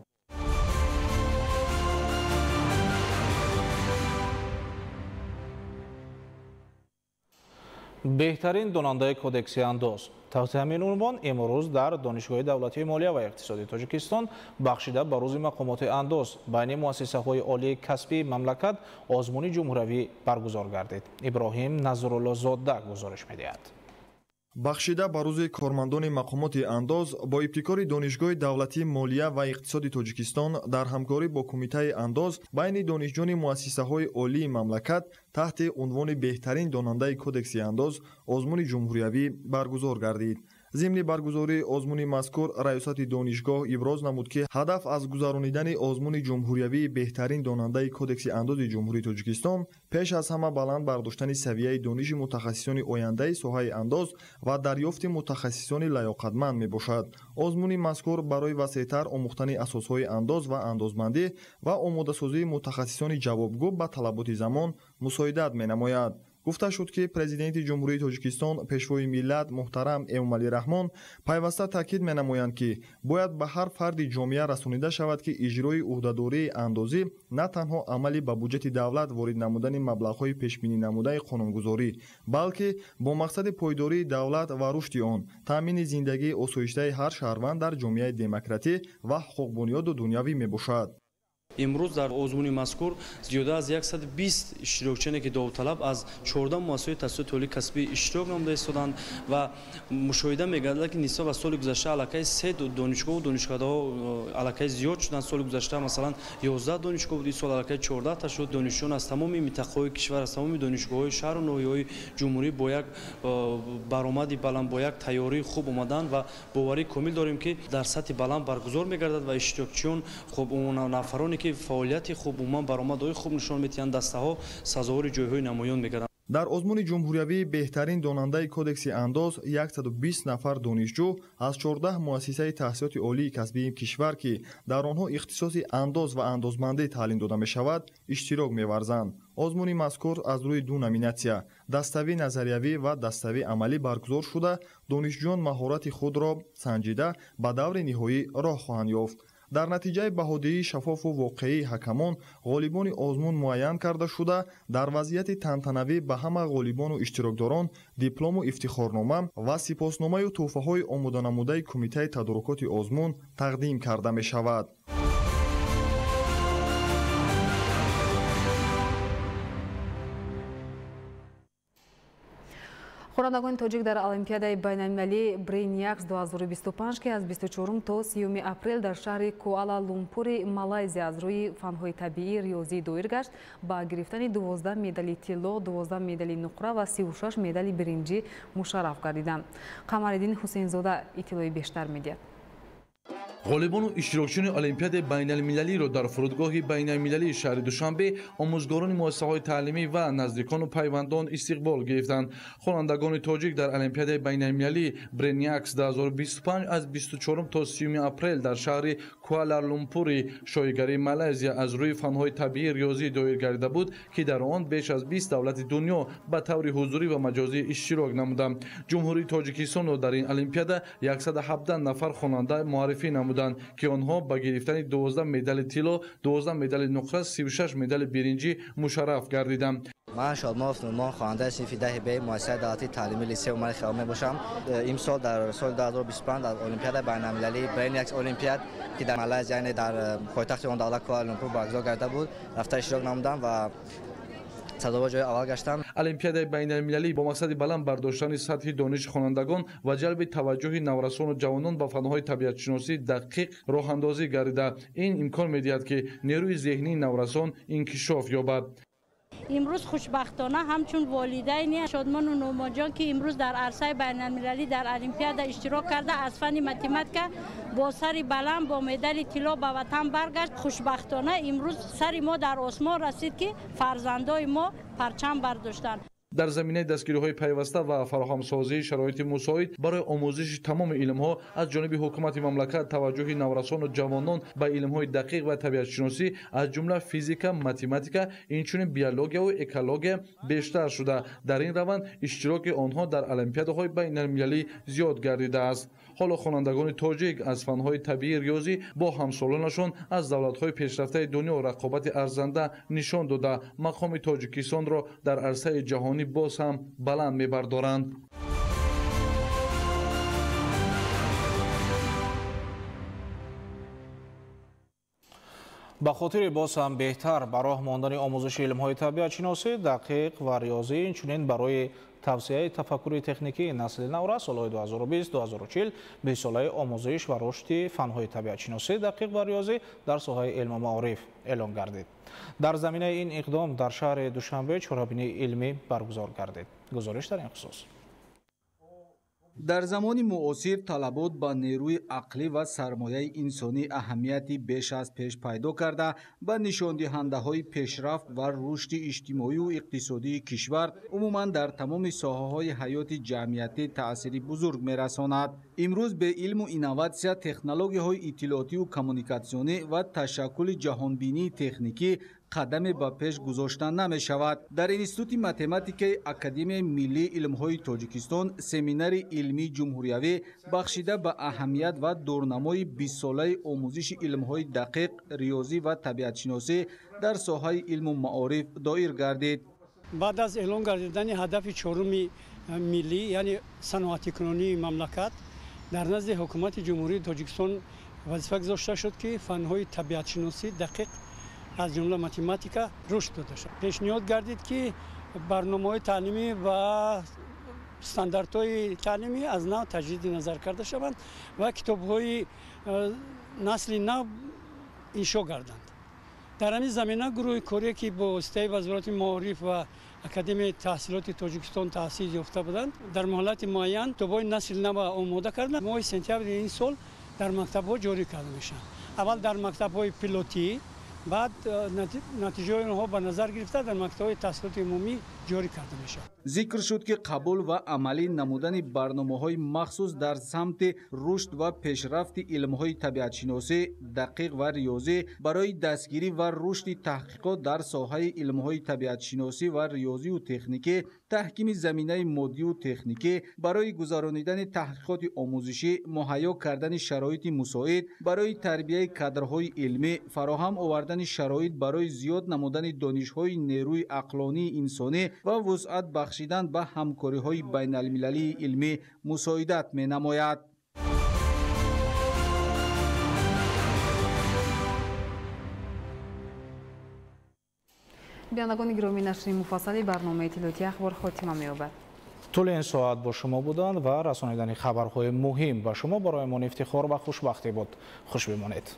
Беҳтарин донандаи кодекси андоз. Таҳти ҳамин унвон имрӯз дар Донишгоҳи давлатии молия ва иқтисоди Тоҷикистон бахшида ба рӯзи мақомоти андоз байни муассисаҳои олии касбии мамлакат озмуни ҷумҳуравӣ баргузор гардид. Иброҳим Назруллозода гузориш медиҳад. Бахшида ба рӯзи кормандони мақомоти андоз бо ибтикори Донишгоҳи давлатии молия ва иқтисоди Тоҷикистон дар ҳамкорӣ бо Кумитаи андоз байни донишҷӯёни муассисаҳои олии мамлакат таҳти унвони беҳтарин донандаи кодекси андоз озмуни ҷумҳуриявӣ баргузор гардид. Зимни баргузории озмуни мазкур раёсати донишгоҳ иброз намуд, ки ҳадаф аз гузаронидани озмуни ҷумҳуриявии беҳтарин донандаи кодекси андози Ҷумҳурии Тоҷикистон пеш аз ҳама баланд бардоштани савияи дониши мутахассисони ояндаи соҳаи андоз ва дарёфти мутахассисони лаёқатманд мебошад. Озмуни мазкур барои васеътар омӯхтани асосҳои андоз ва андозбандӣ ва омодасозии мутахассисони ҷавобгӯ ба талаботи замон мусоидат менамояд. Гуфта шуд, ки Президенти Ҷумҳурии Тоҷикистон, Пешвои миллат муҳтарам Эмомалӣ Раҳмон пайваста таъкид менамоянд, ки бояд ба ҳар фарди ҷомеа расонида шавад, ки иҷрои ӯҳдадории андозӣ на танҳо амали ба буҷети давлат ворид намудани маблағҳои пешбинӣ намудаи қонунгузорӣ, балки бо мақсади пойдории давлат ва рушди он, таъмини зиндагии осоиштаи ҳар шаҳрванд дар ҷомеаи демократӣ ва ҳуқуқбунёду дунявӣ мебошад. Имрӯз дар озмуни мазкур зиёда аз 120 иштирокчине, ки довталаб аз 14 муассисаҳои таҳсилоти олии касбӣ иштирок намуда истоданд ва мушоҳида мегардад, ки нисбат ба соли гузашта аллакай 3 донишгоҳу донишкадаҳо аллакай зиёд шуданд. Соли гузашта масалан 11 донишгоҳ буд, ин сол аллакай 14 та шуд. Донишҷӯён аз тамоми минтақаҳои кишвар, аз тамоми донишгоҳҳои шаҳру ноҳияҳои ҷумҳурӣ бо як баромади баланд, бо як тайёрии хуб омаданд ва боварии комил дорем, ки дар сатҳи баланд баргузор мегардад ва иштирокчиён хуб нафароне ки фаъолияти хуб, умуман баромадҳои хуб нишон медиҳанд, дастаҳо сазовори ҷойҳои намоён мегарданд. Дар озмуни ҷумҳуриявии беҳтарин донандаи кодекси андоз 120 нафар донишҷӯ аз 14 муассисаи таҳсилоти олии касбии кишвар, ки дар онҳо ихтисоси андоз ва андозмандӣ таълим дода мешавад, иштирок меварзанд. Озмуни мазкур аз рӯи ду номинатсия даставӣ назариявӣ ва даставӣ амалӣ баргузор шуда, донишҷӯён маҳорати худро санҷида ба даври ниҳоӣ роҳ хоҳанд ёфт. Дар натиҷаи баҳодиҳии шаффофу воқеии ҳакамон ғолибони озмун муайян карда шуда, дар вазъияти тантанавӣ ба ҳама ғолибону иштирокдорон диплому ифтихорнома ва сипосномаю тӯҳфаҳои омоданамудаи кумитаи тадорукоти озмун тақдим карда мешавад. Хонандагони тоҷик дар Олимпиадаи байналмилалии Брейниакс 2025, ки аз 24 то 30 апрел дар шаҳри Куала-Лумпури Малайзия аз рӯи фанҳои табиӣ риёзӣ доир гашт, ба гирифтани 12 медали тилло, 12 медали нуқра ва 36 медали биринҷӣ мушарраф гардиданд. Қамариддин Ҳусейнзода иттилои бештар медиҳад. Ғолибону иштирокчиёни Олимпиадаи байналмилалиро дар фурудгоҳи байналмилалии шаҳри Душанбе омӯзгорони муассисаҳои таълимӣ ва наздикону пайвандон истиқбол гирифтанд. Хонандагони тоҷик дар Олимпиадаи байналмилалии Брейниакс 2025 аз 24 то 30 апрел дар шаҳри Куала-Лумпури шоҳигарии Малайзия аз рӯи фанҳои табиӣ риёзӣ доир гардида буд, ки дар он беш аз 20 давлати дунё ба таври ҳузурӣ ва маҷозӣ иштирок намуданд. Ҷумҳурии Тоҷикистонро дар ин олимпиада 117 нафар хонанда муаррифӣ намуданд, ки онҳо ба гирифтани 12 медали тилло, 12 медали нуқра, 36 медали биринҷӣ мушарраф гардиданд. Ман Шодмонов Нурмон, хонандаи синфи 10 Б муассисаи давлатии таълимии литсей Умари Хайём мебошам. Имсол дар соли 2025 дар Олимпиадаи байналмилалии Брейниакс Олимпиад, ки дар Малайзия, яъне дар пойтахти он давлат Куала-Лумпур баргузор гарда буд, рафта иштирок намудам ва сазовор ҷои аввал гаштам. Олимпиадаи байналмилалӣ бо мақсади баланд бардоштани сатҳи дониши хонандагон ва ҷалби таваҷҷӯҳи наврасону ҷавонон ба фанҳои табиатшиносӣ дақиқ роҳандозӣ гардида, ин имкон медиҳад, ки нерӯи зеҳнии наврасон инкишоф ёбад. Имрӯз хушбахтона ҳамчун волидайни Шодмону Нурмонҷон, ки имрӯз дар арсаи байналмилалӣ дар олимпиада иштирок карда, аз фанни математика бо сари баланд бо медали тилло ба ватан баргашт. Хушбахтона имрӯз сари мо дар осмон расид, ки фарзандои мо парчам бардоштанд. Дар заминаи дастгириҳои пайваста ва фароҳамсозии шароити мусоид барои омӯзиши тамоми илмҳо аз ҷониби ҳукумати мамлакат таваҷҷӯҳи наврасону ҷавонон ба илмҳои дақиқ ва табиатшиносӣ, аз ҷумла физика, математика, инчунин биологияву экология бештар шуда, дар ин раванд иштироки онҳо дар олимпиадаҳои байналмилалӣ зиёд гардидааст. Ҳоло хонандагони тоҷик аз фанҳои табиӣ риёзӣ бо ҳамсолонашон аз давлатҳои пешрафтаи дунё рақобати арзанда нишон дода, мақоми Тоҷикистонро дар арсаи ҷаҳонӣ боз ҳам баланд мебардоранд. Ба хотири боз ҳам беҳтар ба роҳ мондани омӯзиши илмҳои табиатшиносӣ, дақиқ ва риёзӣ, инчунин барои тавсияи тафаккури техникии насли наврас солҳои 2020-2040 бистсолаи омӯзиш ва рушди фанҳои табиатшиносӣ, дақиқ ва риёзӣ дар соҳаи илму маориф эълон гардид. Дар заминаи ин иқдом дар шаҳри Душанбе чорабинии илмӣ баргузор гардид. Гузориш дар ин хусус. Дар замони муосир талабот ба нерӯи ақлӣ ва сармояи инсонӣ аҳамияти беш аз пеш пайдо карда, ба нишондиҳандаҳои пешрафт ва рушди иҷтимоию иқтисодии кишвар умуман дар тамоми соҳаҳои ҳаёти ҷамъиятӣ таъсири бузург мерасонад. Имрӯз бе илму инноватсия, технологияҳои иттилоотиву коммуникатсионӣ ва ташаккули ҷаҳонбинии техникӣ қадаме ба пеш гузошта намешавад. Дар Институти математикаи Академияи миллии илмҳои Тоҷикистон семинари илмии ҷумҳуриявӣ бахшида ба аҳамият ва дурнамои бистсолаи омӯзиши илмҳои дақиқ, риёзӣ ва табиатшиносӣ дар соҳаи илму маориф доир гардид. Баъд аз эълон гардидани ҳадафи чоруми миллӣ, яъне саноатикунонии мамлакат, дар назди ҳукумати Ҷумҳурии Тоҷикистон вазифа гузошта шуд, ки фанҳои табиатшиносӣ дақиқ, аз ҷумла математика, рушд дода шавад. Пешниҳод гардид, ки барномаҳои таълимӣ ва стандартҳои таълимӣ аз нав таҷдиди назар карда шаванд ва китобҳои насли нав иншо гарданд. Дар ҳамин замина гурӯҳи корие, ки бо воситаи Вазорати маориф ва Академияи таҳсилоти Тоҷикистон таъсис ёфта буданд, дар муҳлати муайян китобҳои насли нав омода карданд. Моҳи сентябри ин сол дар мактабҳо ҷорӣ карда мешаванд. Аввал дар мактабҳои пилотӣ, баъд натиҷаҳои онҳо ба назар гирифта дар мактабҳои таҳсилоти умумӣ ҷорӣ карда мешавад. Зикр шуд, ки қабул ва амалӣ намудани барномаҳои махсус дар самти рушд ва пешрафти илмҳои табиатшиносӣ, дақиқ ва риёзӣ барои дастгирӣ ва рушди таҳқиқот дар соҳаи илмҳои табиатшиносӣ ва риёзию техникӣ, таҳкими заминаи моддию техникӣ барои гузаронидани таҳқиқоти омӯзишӣ, муҳайё кардани шароити мусоид барои тарбияи кадрҳои илмӣ, фароҳам овардани шароит барои зиёд намудани донишҳои нерӯи ақлонии инсонӣ ва вусъат бахшидан ба ҳамкориҳои байналмилалии илмӣ мусоидат менамояд. Бинандагони гиромӣ, нашри муфассали барномаи иттилоотии ахбор хотима меёбад. Тӯли ин соат бо шумо буданд ва расонидани хабарҳои муҳим ба шумо барои мон ифтихор ва хушбахтӣ буд. Хуш бимонед.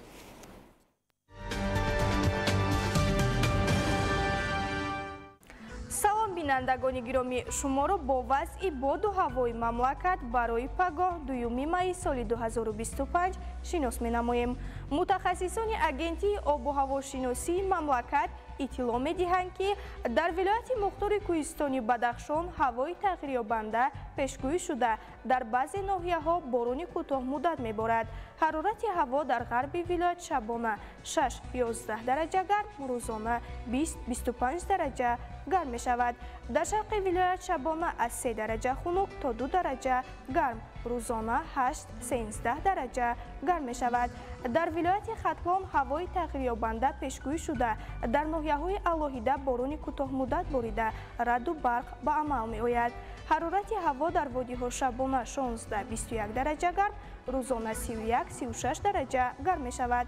Салом, бинандагони гиромӣ, шуморо бо вазъи боду ҳавои мамлакат барои пагоҳ 2 майи соли 2025 шинос менамоем. Мутахассисони агентии обу ҳавошиносии мамлакат иттилоъ медиҳанд, ки дар вилояти мухтори кӯҳистони Бадахшон ҳавои тағйирёбанда пешгӯӣ шуда, дар баъзе ноҳияҳо борони кӯтоҳмуддат меборад. Ҳарорати ҳаво дар ғарби вилоят шабона 6-11 дараҷа гарм, рӯзона 20-25 дараҷа гарм мешавад. Дар шарқи вилоят шабона аз 3 дараҷа хунук то 2 дараҷа гарм, рӯзона 8-13 дараҷа гарм мешавад. Дар вилояти Хатлон ҳавои тағйирёбанда пешгӯӣ шуда, дар ноҳияҳои алоҳида борони кӯтоҳмуддат борида, раъду барқ ба амал меояд. Ҳарорати ҳаво дар водиҳо шабона 16-21 дараҷа гарм, рӯзона 31-36 дараҷа гарм мешавад.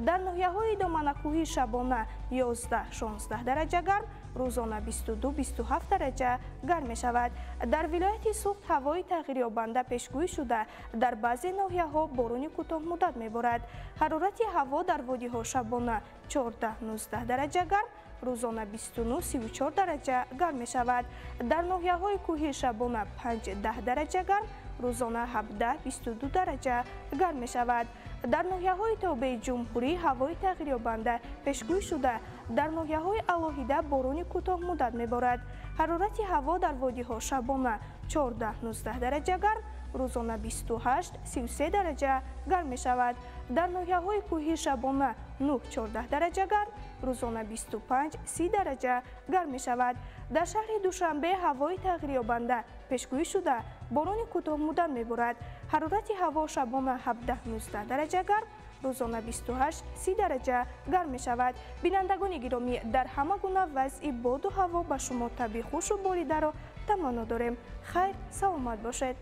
Дар ноҳияҳои доманакӯҳӣ шабона 11-16 дараҷа гарм, рӯзона 22-27 дараҷа гарм мешавад. Дар вилояти Суғд ҳавои тағйирёбанда пешгӯӣ шуда, дар баъзе ноҳияҳо борони кӯтоҳмуддат меборад. Ҳарорати ҳаво дар водиҳо шабона 14-19 дараҷа гарм, рӯзона 29-34 дараҷа гарм мешавад. Дар ноҳияҳои кӯҳӣ шабона 5-10 дараҷа гарм, рӯзона 17-22 дараҷа гарм мешавад. Дар ноҳияҳои тобеи ҷумҳурӣ ҳавои тағйирёбанда пешгӯӣ шуда, дар ноҳияҳои алоҳида борони кӯтоҳмуддат меборад. Ҳарорати ҳаво дар водиҳо шабона 14-19 дараҷа гарм, рӯзона 28-33 дараҷа гарм мешавад. Дар ноҳияҳои кӯҳӣ шабона 9-14 дараҷа гарм, рӯзона 25-30 дараҷа гарм мешавад. Дар шаҳри Душанбе ҳавои тағйирёбанда пешгӯӣ шуда, борони кӯтоҳмуддат меборад. Ҳарорати ҳаво шабона 17-19 дараҷа гарм, рӯзона 28-30 дараҷа гарм мешавад. Бинандагони гиромӣ, дар ҳама гуна вазъи боду ҳаво ба шумо табъи хушу боридаро таманно дорем. Хайр, саломат бошед.